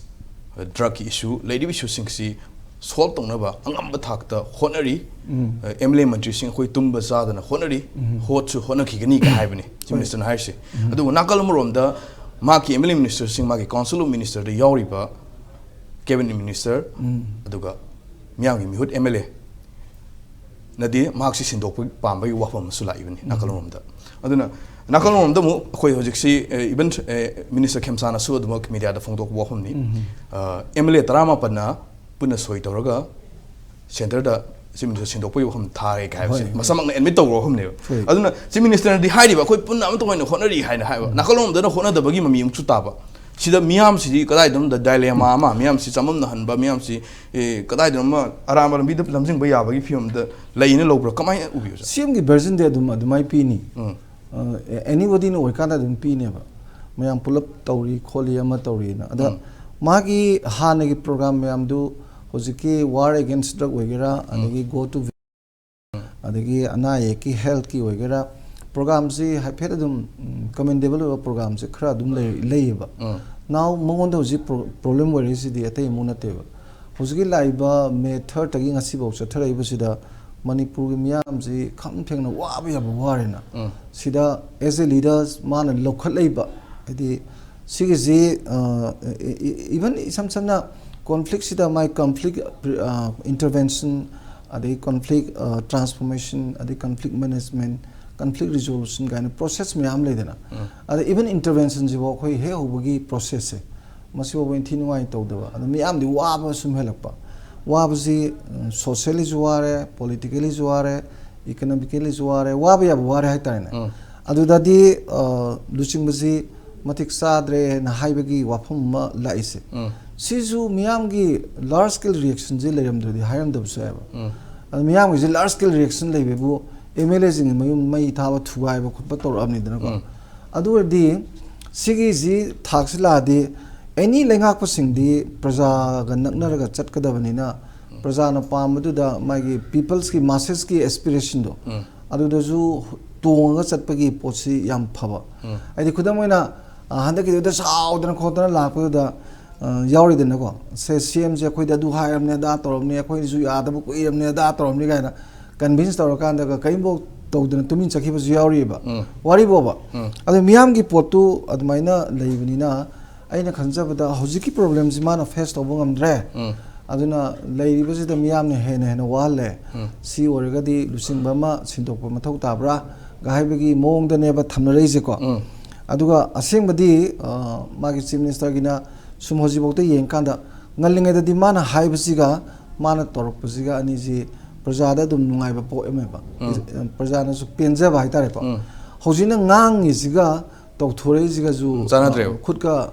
drug ꯀꯤ issue, ꯂꯩꯔꯤꯕ issue ꯁꯤꯡꯁꯤ solve ꯇꯧꯅꯕ ꯑꯉꯝꯕ ꯊꯥꯛꯇ ꯍꯣꯠꯅꯔꯤ꯫ ꯎꯝ꯫ ꯑ, M L A ꯃꯟꯇ꯭ꯔꯤꯁꯤꯡ ꯑꯩꯈꯣꯏ ꯇꯨꯝꯕ ꯆꯥꯗꯅ ꯍꯣꯠꯅꯔꯤ, ꯎꯝ꯫ ꯍꯣꯠꯁꯨ ꯍꯣꯠꯅꯈꯤꯒꯅꯤ ꯀ ꯍꯥꯏꯕꯅꯤ Chief ꯍꯣꯏ꯫ Minister ꯅ ꯍꯥꯏꯔꯤꯁꯦ꯫ ꯎꯝ꯫ ꯑꯗꯨꯒ ꯅꯥꯀꯜ ꯑꯃꯔꯣꯝꯗ ꯃꯍꯥꯛꯀꯤ M L A minister ꯁꯤꯡ, ꯃꯥꯒꯤ Council of Minister ꯗ ꯌꯥꯎꯔꯤꯕ Cabinet Minister, ꯎꯝ꯫ ꯑꯗꯨꯒ ꯃꯤꯌꯥꯝꯒꯤ ꯃꯤꯍꯨꯠ M L A ꯅꯗꯤ ꯃꯍꯥꯛꯁꯤ ꯁꯤꯟꯗꯣꯛꯄ ꯄꯥꯝꯕꯒꯤ ꯋꯥꯐꯝ ꯑꯃꯁꯨ ꯂꯥꯛꯏꯕꯅꯤ ꯎꯝ꯫ ꯅꯥꯀꯜ ꯑꯃꯔꯣꯝꯗ꯫ ꯑꯗꯨꯅ ꯅꯥꯀꯜ ꯑꯃꯔꯣꯝꯗ ꯑꯃꯨꯛ ꯑꯩꯈꯣꯏ ꯍꯧꯖꯤꯛꯁꯤ, ꯑꯦ, even, ꯑꯦ, Minister ꯈꯦꯝꯁꯥꯅꯁꯨ ꯑꯗꯨꯃꯛ media ꯗ ꯐꯣꯡꯗꯣꯛꯄ ꯋꯥꯐꯝꯅꯤ꯫ ꯎꯝ꯫ ꯑ, M L A ꯇꯔꯥꯃꯥꯄꯟꯅ ꯄꯨꯟꯅ ꯁꯣꯏ ꯇꯧꯔꯒ centre ꯗ Chief Minister ꯁꯤꯟꯗꯣꯛꯄꯒꯤ ꯋꯥꯐꯝ ꯊꯥꯔꯦ ꯀꯥꯏ ꯍꯥꯏꯕꯁꯦ ꯍꯣꯏ, ꯍꯣꯏ꯫ ꯃꯁꯥꯃꯛꯅ admit ꯇꯧꯕ ꯋꯥꯐꯝꯅꯦꯕ꯫ ꯍꯣꯏ꯫ ꯑꯗꯨꯅ Chief Minister ꯅꯗꯤ ꯍꯥꯏꯔꯤꯕ, "ꯑꯩꯈꯣꯏ ꯄꯨꯟꯅ ꯑꯃꯠꯇ ꯑꯣꯏꯅ ꯍꯣꯠꯅꯔꯤ" ꯍꯥꯏꯅ ꯍꯥꯏꯕ꯫ ꯎꯝ꯫ ꯅꯥꯀꯜ ꯑꯃꯔꯣꯝꯗꯅ ꯍꯣꯠꯅꯗꯕꯒꯤ ꯃꯃꯤ ꯑꯃꯁꯨ ꯇꯥꯕ꯫ ꯁꯤꯗ ꯃꯤꯌꯥꯝꯁꯤꯗꯤ ꯀꯗꯥꯏꯗꯅꯣꯝꯗ dilemma ꯑꯃ, ꯃꯤꯌꯥꯝꯁꯤ ꯆꯃꯝꯅꯍꯟꯕ, ꯃꯤꯌꯥꯝꯁꯤ, ꯑꯦ, ꯀꯗꯥꯏꯗꯅꯣꯃ ꯑꯔꯥꯟꯕ ꯂꯝꯕꯤꯗ ꯂꯝꯖꯤꯡꯕ ꯌꯥꯕꯒꯤ ꯐꯤꯕꯝꯗ ꯂꯩꯅ ꯂꯧꯕ꯭ꯔꯥ? ꯀꯃꯥꯏꯅ ꯎꯕꯤ, ꯑꯣꯖꯥ? C M ꯒꯤ version ꯗꯤ ꯑꯗꯨꯝ ꯑꯗꯨꯃꯥꯏꯅ ꯄꯤꯅꯤ꯫ ꯎꯝ꯫ ꯑ, anybody ꯅ ꯑꯣꯏꯀꯥꯟꯗ ꯑꯗꯨꯝ ꯄꯤꯅꯦꯕ꯫ ꯃꯌꯥꯝ ꯄꯨꯂꯞ ꯇꯧꯔꯤ ꯈꯣꯠꯂꯤ ꯑꯃ ꯇꯧꯔꯤꯅ꯫ ꯑꯗ ꯎꯝ꯫ ꯃꯥꯒꯤ ꯍꯥꯟꯅꯒꯤ program ꯃꯌꯥꯝꯗꯨ ꯍꯧꯖꯤꯛꯀꯤ war against drug ꯑꯣꯏꯒꯦꯔꯥ, ꯎꯝ꯫ ꯑꯗꯒꯤ go to ꯎꯝ꯫ ꯑꯗꯒꯤ ꯑꯅꯥ ꯑꯌꯦꯛꯀꯤ health ꯀꯤ ꯑꯣꯏꯒꯦꯔꯥ, program ꯁꯤ ꯍꯥꯏꯐꯦꯠ ꯑꯗꯨꯝ, ꯎꯝ, commendable ꯑꯣꯏꯕ program ꯁꯦ ꯈꯔ ꯑꯗꯨꯝ ꯂꯩ-, ꯂꯩꯌꯦꯕ꯫ ꯎꯝ꯫ Now ꯃꯉꯣꯟꯗ ꯍꯧꯖꯤꯛ pro-, problem ꯑꯣꯏꯔꯛꯏꯁꯤꯗꯤ ꯑꯇꯩ ꯑꯃꯨꯛ ꯅꯠꯇꯦꯕ꯫ ꯍꯧꯖꯤꯛꯀꯤ ꯂꯥꯛꯏꯕ May third ꯇꯒꯤ ꯉꯁꯤꯐꯥꯎ ꯆꯠꯊꯔꯛꯏꯕꯁꯤꯗ ꯃꯅꯤꯄꯨꯔꯒꯤ ꯃꯤꯌꯥꯝꯁꯤ ꯈꯝ ꯊꯦꯡꯅ ꯋꯥꯕ ꯌꯥꯕ ꯋꯥꯔꯦꯅ꯫ ꯎꯝ꯫ ꯁꯤꯗ as a leaders ꯃꯥꯅ ꯂꯧꯈꯠꯂꯛꯏꯕ, ꯍꯥꯏꯗꯤ ꯁꯤꯒꯤꯁꯤ, ꯑ, ꯏ-, ꯏ-, even ꯏꯁꯝ ꯁꯝꯅ conflict ꯁꯤꯗ ꯃꯥꯏ conflict, ꯑ, intervention, ꯑꯗꯩ conflict, ꯑ, transformation, ꯑꯗꯩ conflict management, conflict resolution ꯀꯥꯏꯅ process ꯃꯌꯥꯝ ꯂꯩꯗꯅ꯫ ꯎꯝ꯫ ꯑꯗ even intervention ꯁꯤꯐꯥꯎ ꯑꯩꯈꯣꯏ ꯍꯦꯛ ꯍꯧꯕꯒꯤ process ꯁꯦ ꯃꯁꯤꯐꯥꯎꯕ ꯏꯟꯊꯤ ꯅꯨꯡꯉꯥꯏ ꯇꯧꯗꯕ, ꯑꯗꯣ ꯃꯤꯌꯥꯝꯗꯤ ꯋꯥꯕ ꯁꯨꯝ ꯍꯦꯜꯂꯛꯄ꯫ ꯋꯥꯕꯁꯤ, ꯎꯝ, socially ꯁꯨ ꯋꯥꯔꯦ, politically ꯁꯨ ꯋꯥꯔꯦ, economically ꯁꯨ ꯋꯥꯔꯦ, ꯋꯥꯕ ꯌꯥꯕ ꯋꯥꯔꯦ ꯍꯥꯏꯇꯥꯔꯦꯅꯦ꯫ ꯎꯝ꯫ ꯑꯗꯨꯗꯗꯤ, ꯑ, ꯂꯨꯆꯤꯡꯕꯁꯤ ꯃꯇꯤꯛ ꯆꯥꯗ꯭ꯔꯦꯅ ꯍꯥꯏꯕꯒꯤ ꯋꯥꯐꯝ ꯑꯃ ꯂꯥꯛꯏꯁꯦ꯫ ꯎꯝ꯫ ꯁꯤꯁꯨ ꯃꯤꯌꯥꯝꯒꯤ large scale reaction ꯁꯤ ꯂꯩꯔꯝꯗ꯭ꯔꯗꯤ ꯍꯥꯏꯔꯝꯗꯕꯁꯨ ꯌꯥꯏꯕ꯫ ꯎꯝ꯫ ꯑꯗꯣ ꯃꯤꯌꯥꯝꯒꯤꯁꯦ large scale reaction ꯂꯩꯕꯕꯨ MLA ꯁꯤꯡꯒꯤ ꯃꯌꯨꯝ ꯃꯩ ꯊꯥꯕ ꯊꯨꯒꯥꯏꯕ ꯈꯣꯠꯄ ꯇꯧꯔꯛꯑꯕꯅꯤꯗꯅꯀꯣ꯫ ꯎꯝ꯫ ꯑꯗꯨ ꯑꯣꯏꯔꯗꯤ ꯁꯤꯒꯤꯁꯤ ꯊꯥꯛꯁꯤ ꯂꯥꯛꯑꯗꯤ any ꯂꯩꯉꯥꯛꯄꯁꯤꯡꯗꯤ ꯄ꯭ꯔꯖꯥꯒ ꯅꯛꯅꯔꯒ ꯆꯠꯀꯗꯕꯅꯤꯅ, ꯄ꯭ꯔꯖꯥꯅ ꯄꯥꯝꯕꯗꯨꯗ ꯃꯥꯒꯤ people's ꯀꯤ, masses ꯀꯤ aspiration ꯗꯣ, ꯎꯝ꯫ ꯑꯗꯨꯗꯁꯨ ꯇꯣꯡꯉꯒ ꯆꯠꯄꯒꯤ ꯄꯣꯠꯁꯤ ꯌꯥꯝ ꯐꯕ꯫ ꯎꯝ꯫ ꯍꯥꯏꯗꯤ ꯈꯨꯗꯝ ꯑꯣꯏꯅ, ꯑ, ꯍꯟꯗꯛꯀꯤꯗꯨꯗ ꯁꯥꯎꯗꯅ ꯈꯣꯠꯇꯅ ꯂꯥꯛꯄꯗꯨꯗ, ꯑ, ꯌꯥꯎꯔꯤꯗꯅꯀꯣ꯫ ꯁꯦ, CM ꯁꯦ ꯑꯩꯈꯣꯏꯗꯤ ꯑꯗꯨ ꯍꯥꯏꯔꯕꯅꯦ, ꯑꯗꯥ ꯇꯧꯔꯕꯅꯦ, ꯑꯩꯈꯣꯏꯅꯁꯨ ꯌꯥꯗꯕ ꯀꯨꯏꯔꯕꯅꯦ, ꯑꯗꯥ ꯇꯧꯔꯕꯅꯤ ꯀꯥꯏꯅ convince ꯇꯧꯔꯀꯥꯟꯗꯒ ꯀꯔꯤꯝꯐꯥꯎ ꯇꯧꯗꯅ ꯇꯨꯃꯤꯟ ꯆꯠꯈꯤꯕꯁꯨ ꯌꯥꯎꯔꯤꯑꯕ꯫ ꯎꯝ꯫ ꯋꯥꯔꯤꯕꯣꯕ꯫ ꯎꯝ꯫ ꯑꯗꯣ ꯃꯤꯌꯥꯝꯒꯤ ꯄꯣꯠꯇꯨ ꯑꯗꯨꯃꯥꯏꯅ ꯂꯩꯕꯅꯤꯅ, ꯑꯩꯅ ꯈꯟꯖꯕꯗ ꯍꯧꯖꯤꯛꯀꯤ problem ꯁꯤ ꯃꯥꯅ face ꯇꯧꯕ ꯉꯝꯗ꯭ꯔꯦ꯫ ꯎꯝ꯫ ꯑꯗꯨꯅ ꯂꯩꯔꯤꯕꯁꯤꯗ ꯃꯤꯌꯥꯝꯅ ꯍꯦꯟꯅ ꯍꯦꯟꯅ ꯋꯥꯍꯜꯂꯦ꯫ ꯎꯝ꯫ ꯁꯤ ꯑꯣꯏꯔꯒꯗꯤ ꯂꯨꯆꯤꯡꯕ ꯑꯃ ꯁꯤꯟꯗꯣꯛꯄ ꯃꯊꯧ ꯇꯥꯕ꯭ꯔꯥ ꯒ ꯍꯥꯏꯕꯒꯤ ꯃꯑꯣꯡꯗꯅꯦꯕ ꯊꯝꯅꯔꯛꯏꯁꯦꯀꯣ꯫ ꯎꯝ꯫ ꯑꯗꯨꯒ ꯑꯁꯦꯡꯕꯗꯤ, ꯑ, ꯃꯥꯒꯤ Chief Minister ꯒꯤꯅ ꯁꯨꯝ ꯍꯧꯖꯤꯛꯐꯥꯎꯗ ꯌꯦꯡꯀꯥꯟꯗ ꯉꯜꯂꯤꯉꯩꯗꯗꯤ ꯃꯥꯅ ꯍꯥꯏꯕꯁꯤꯒ ꯃꯥꯅ ꯇꯧꯔꯛꯄꯁꯤꯒ ꯑꯅꯤꯁꯤ ꯄ꯭ꯔꯖꯥꯗ ꯑꯗꯨꯝ ꯅꯨꯡꯉꯥꯏꯕ ꯄꯣꯛꯑꯝꯃꯦꯕ꯫ ꯎꯝ꯫ ꯄ꯭ꯔꯖꯥꯅꯁꯨ ꯄꯦꯟꯖꯕ ꯍꯥꯏꯇꯥꯔꯦꯀꯣ꯫ ꯎꯝ꯫ ꯍꯧꯖꯤꯛꯅ ꯉꯥꯡꯉꯤꯁꯤꯒ ꯇꯧꯊꯣꯔꯛꯏꯁꯤꯒꯁꯨ, ꯎꯝ, ꯆꯥꯟꯅꯗ꯭ꯔꯦꯕ꯫ ꯑ, ꯈꯨꯠꯀ,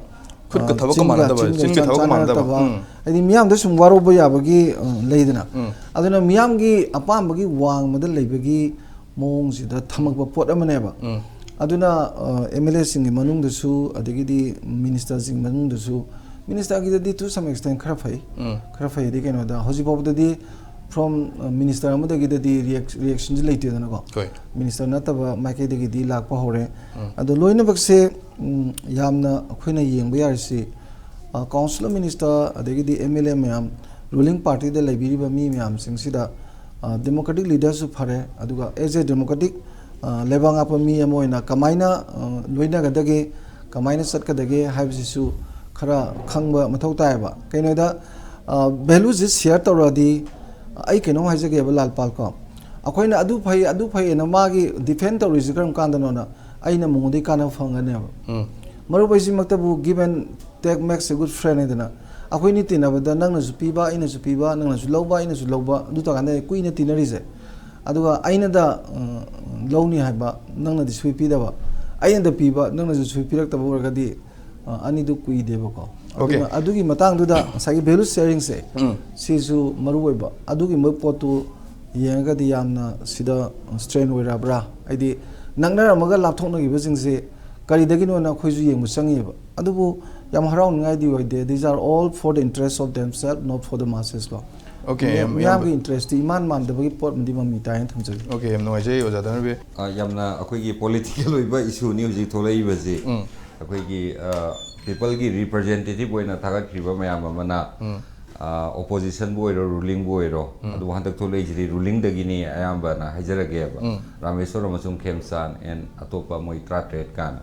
ꯈꯨꯠꯀ ꯑ, ꯊꯕꯛꯀ ꯆꯤꯟꯒ, ꯃꯥꯟꯅꯗꯕ, ꯆꯤꯟꯒ ꯆꯤꯟꯒꯤ ꯆꯥꯟ-, ꯊꯕꯛꯀ ꯃꯥꯟꯅꯗꯕ꯫ ꯆꯥꯟꯅꯔꯛꯇꯕ꯫ ꯎꯝ꯫ ꯍꯥꯏꯗꯤ ꯃꯤꯌꯥꯝꯗ ꯁꯨꯝ ꯋꯥꯔꯧꯕ ꯌꯥꯕꯒꯤ, ꯑ, ꯂꯩꯗꯅ꯫ ꯎꯝ꯫ ꯑꯗꯨꯅ ꯃꯤꯌꯥꯝꯒꯤ ꯑꯄꯥꯝꯕꯒꯤ ꯋꯥꯡꯃꯗ ꯂꯩꯕꯒꯤ ꯃꯑꯣꯡꯁꯤꯗ ꯊꯝꯃꯛꯄ ꯄꯣꯠ ꯑꯃꯅꯦꯕ꯫ ꯎꯝ꯫ ꯑꯗꯨꯅ, ꯑ, MLA ꯁꯤꯡꯒꯤ ꯃꯅꯨꯡꯗꯁꯨ, ꯑꯗꯒꯤꯗꯤ minister ꯁꯤꯡ ꯃꯅꯨꯡꯗꯁꯨ, minister ꯒꯤꯗꯗꯤ to some extent ꯈꯔ ꯐꯩ꯫ ꯎꯝ꯫ ꯈꯔ ꯐꯩꯗꯤ ꯀꯩꯅꯣꯗ, ꯍꯧꯖꯤꯛ ꯐꯥꯎꯕꯗꯗꯤ from, ꯑ, minister ꯑꯃꯗꯒꯤꯗꯗꯤ react-, reaction ꯁꯤ ꯂꯩꯇꯦꯗꯅꯀꯣ꯫ ꯍꯣꯏ꯫ Minister ꯅꯠꯇꯕ ꯃꯥꯏꯀꯩꯗꯒꯤꯗꯤ ꯂꯥꯛꯄ ꯍꯧꯔꯦ꯫ ꯎꯝ꯫ ꯑꯗꯣ ꯂꯣꯏꯅꯃꯛꯁꯦ, ꯎꯝ, ꯌꯥꯝꯅ ꯑꯩꯈꯣꯏꯅ ꯌꯦꯡꯕ ꯌꯥꯔꯤꯁꯤ, ꯑ, Council of Minister ꯑꯗꯒꯤꯗꯤ MLA ꯃꯌꯥꯝ, ruling party ꯗ ꯂꯩꯕꯤꯔꯤꯕ ꯃꯤ ꯃꯌꯥꯝꯁꯤꯡꯁꯤꯗ, ꯑ, democratic leader ꯁꯨ ꯐꯔꯦ, ꯑꯗꯨꯒ as a democratic, ꯑ, ꯂꯩꯕꯥꯛ ꯉꯥꯛꯄ ꯃꯤ ꯑꯃ ꯑꯣꯏꯅ ꯀꯃꯥꯏꯅ, ꯑ, ꯂꯣꯏꯅꯒꯗꯒꯦ, ꯀꯃꯥꯏꯅ ꯆꯠꯀꯗꯒꯦ ꯍꯥꯏꯕꯁꯤꯁꯨ ꯈꯔ ꯈꯪꯕ ꯃꯊꯧ ꯇꯥꯏꯌꯦꯕ꯫ ꯀꯩꯅꯣꯗ, ꯑ, value ꯁꯦ share ꯇꯧꯔꯛꯑꯗꯤ, ꯑꯩ ꯀꯩꯅꯣꯝ ꯍꯥꯏꯖꯒꯦꯕ, ꯂꯥꯜꯄꯥꯜ ꯀꯣ, ꯑꯩꯈꯣꯏꯅ ꯑꯗꯨ ꯐꯩ, ꯑꯗꯨ ꯐꯩꯌꯦꯅ ꯃꯥꯒꯤ defend ꯇꯧꯔꯤꯁꯤ ꯀꯔꯝ ꯀꯥꯟꯗꯅꯣꯅ ꯑꯩꯅ ꯃꯉꯣꯟꯗꯒꯤ ꯀꯥꯟꯅꯕ ꯐꯪꯒꯅꯦꯕ꯫ ꯎꯝ꯫ ꯃꯔꯨꯞ ꯑꯩꯁꯤꯃꯛꯇꯕꯨ given Take makes a good friend ꯍꯥꯏꯗꯅ, ꯑꯩꯈꯣꯏꯅꯤ ꯇꯤꯟꯅꯕꯗ ꯅꯪꯅꯁꯨ ꯄꯤꯕ, ꯑꯩꯅꯁꯨ ꯄꯤꯕ, ꯅꯪꯅꯁꯨ ꯂꯧꯕ, ꯑꯩꯅꯁꯨ ꯂꯧꯕ, ꯑꯗꯨ ꯇꯧꯔꯀꯥꯟꯗ ꯀꯨꯏꯅ ꯇꯤꯟꯅꯔꯤꯁꯦ꯫ ꯑꯗꯨꯒ ꯑꯩꯅꯗ, ꯎꯝ, ꯂꯧꯅꯤ ꯍꯥꯏꯕ, ꯅꯪꯅꯗꯤ ꯁꯨꯏ ꯄꯤꯗꯕ, ꯑꯩꯅꯗ ꯄꯤꯕ, ꯅꯪꯅꯁꯨ ꯁꯨꯏ ꯄꯤꯔꯛꯇꯕ ꯑꯣꯏꯔꯒꯗꯤ, ꯑ, ꯑꯅꯤꯗꯨ ꯀꯨꯏꯗꯦꯕꯀꯣ꯫ Okay. ꯑꯗꯨꯅ ꯑꯗꯨꯒꯤ ꯃꯇꯥꯡꯗꯨꯗ ꯉꯁꯥꯏꯒꯤ value sharing ꯁꯦ, ꯎꯝ꯫ ꯁꯤꯁꯨ ꯃꯔꯨ ꯑꯣꯏꯕ꯫ ꯑꯗꯨꯒꯨꯝꯕ ꯄꯣꯠꯇꯨ ꯌꯦꯡꯉꯒꯗꯤ ꯌꯥꯝꯅ ꯁꯤꯗ strain ꯑꯣꯏꯔꯛꯑꯕ꯭ꯔꯥ? ꯍꯥꯏꯗꯤ ꯅꯛꯅꯔꯝꯃꯒ ꯂꯥꯞꯊꯣꯛꯅꯈꯤꯕꯁꯤꯡꯁꯦ ꯀꯔꯤꯗꯒꯤꯅꯣꯅ ꯑꯩꯈꯣꯏꯁꯨ ꯌꯦꯡꯕ ꯆꯪꯉꯤꯕ꯫ ꯑꯗꯨꯕꯨ ꯌꯥꯝ ꯍꯔꯥꯎꯅꯤꯡꯉꯥꯏꯗꯤ ꯑꯣꯏꯗꯦ꯫ These are all for the interest of themselves, not for the masses ꯀꯣ꯫ Okay, ꯃꯤ-, ꯌꯥꯝ, ꯃꯤꯌꯥꯝꯒꯤ ꯏꯌꯥꯝꯕ꯫ Interest ꯇꯤ ꯏꯃꯥꯟ ꯃꯥꯟꯗꯕꯒꯤ ꯄꯣꯠ ꯑꯃꯗꯤ ꯃꯃꯤ ꯇꯥꯏ ꯍꯥꯏꯅ ꯊꯝꯖꯒꯦ꯫ Okay, ꯌꯥꯝ ꯅꯨꯡꯉꯥꯏꯖꯩ, ꯑꯣꯖꯥ ꯙꯅꯕꯤꯔ꯫ ꯑ, ꯌꯥꯝꯅ ꯑꯩꯈꯣꯏꯒꯤ political ꯑꯣꯏꯕ issue ꯅꯤ ꯍꯧꯖꯤꯛ ꯊꯣꯛꯂꯛꯏꯕꯁꯤ꯫ ꯎꯝ꯫ ꯑꯩꯈꯣꯏꯒꯤ, ꯑ, people ꯒꯤ representative ꯑꯣꯏꯅ ꯊꯥꯒꯠꯈ꯭ꯔꯤꯕ ꯃꯌꯥꯝ ꯑꯃꯅ, ꯎꯝ꯫ ꯑ, opposition ꯕꯨ ꯑꯣꯏꯔꯣ, ruling ꯕꯨ ꯑꯣꯏꯔꯣ, ꯎꯝ꯫ ꯑꯗꯨꯕꯨ ꯍꯟꯗꯛ ꯊꯣꯛꯂꯛꯏꯁꯤꯗꯤ ruling ꯗꯒꯤꯅꯤ ꯑꯌꯥꯝꯕꯅ ꯍꯥꯏꯖꯔꯒꯦꯕ꯫ ꯎꯝ꯫ ꯔꯥꯃꯦꯁꯣꯔ ꯑꯃꯁꯨꯡ ꯈꯦꯝꯆꯥꯟ and ꯑꯇꯣꯞꯄ ꯃꯣꯏ ꯇꯔꯥꯇꯔꯦꯠ ꯀꯥꯏꯅ꯫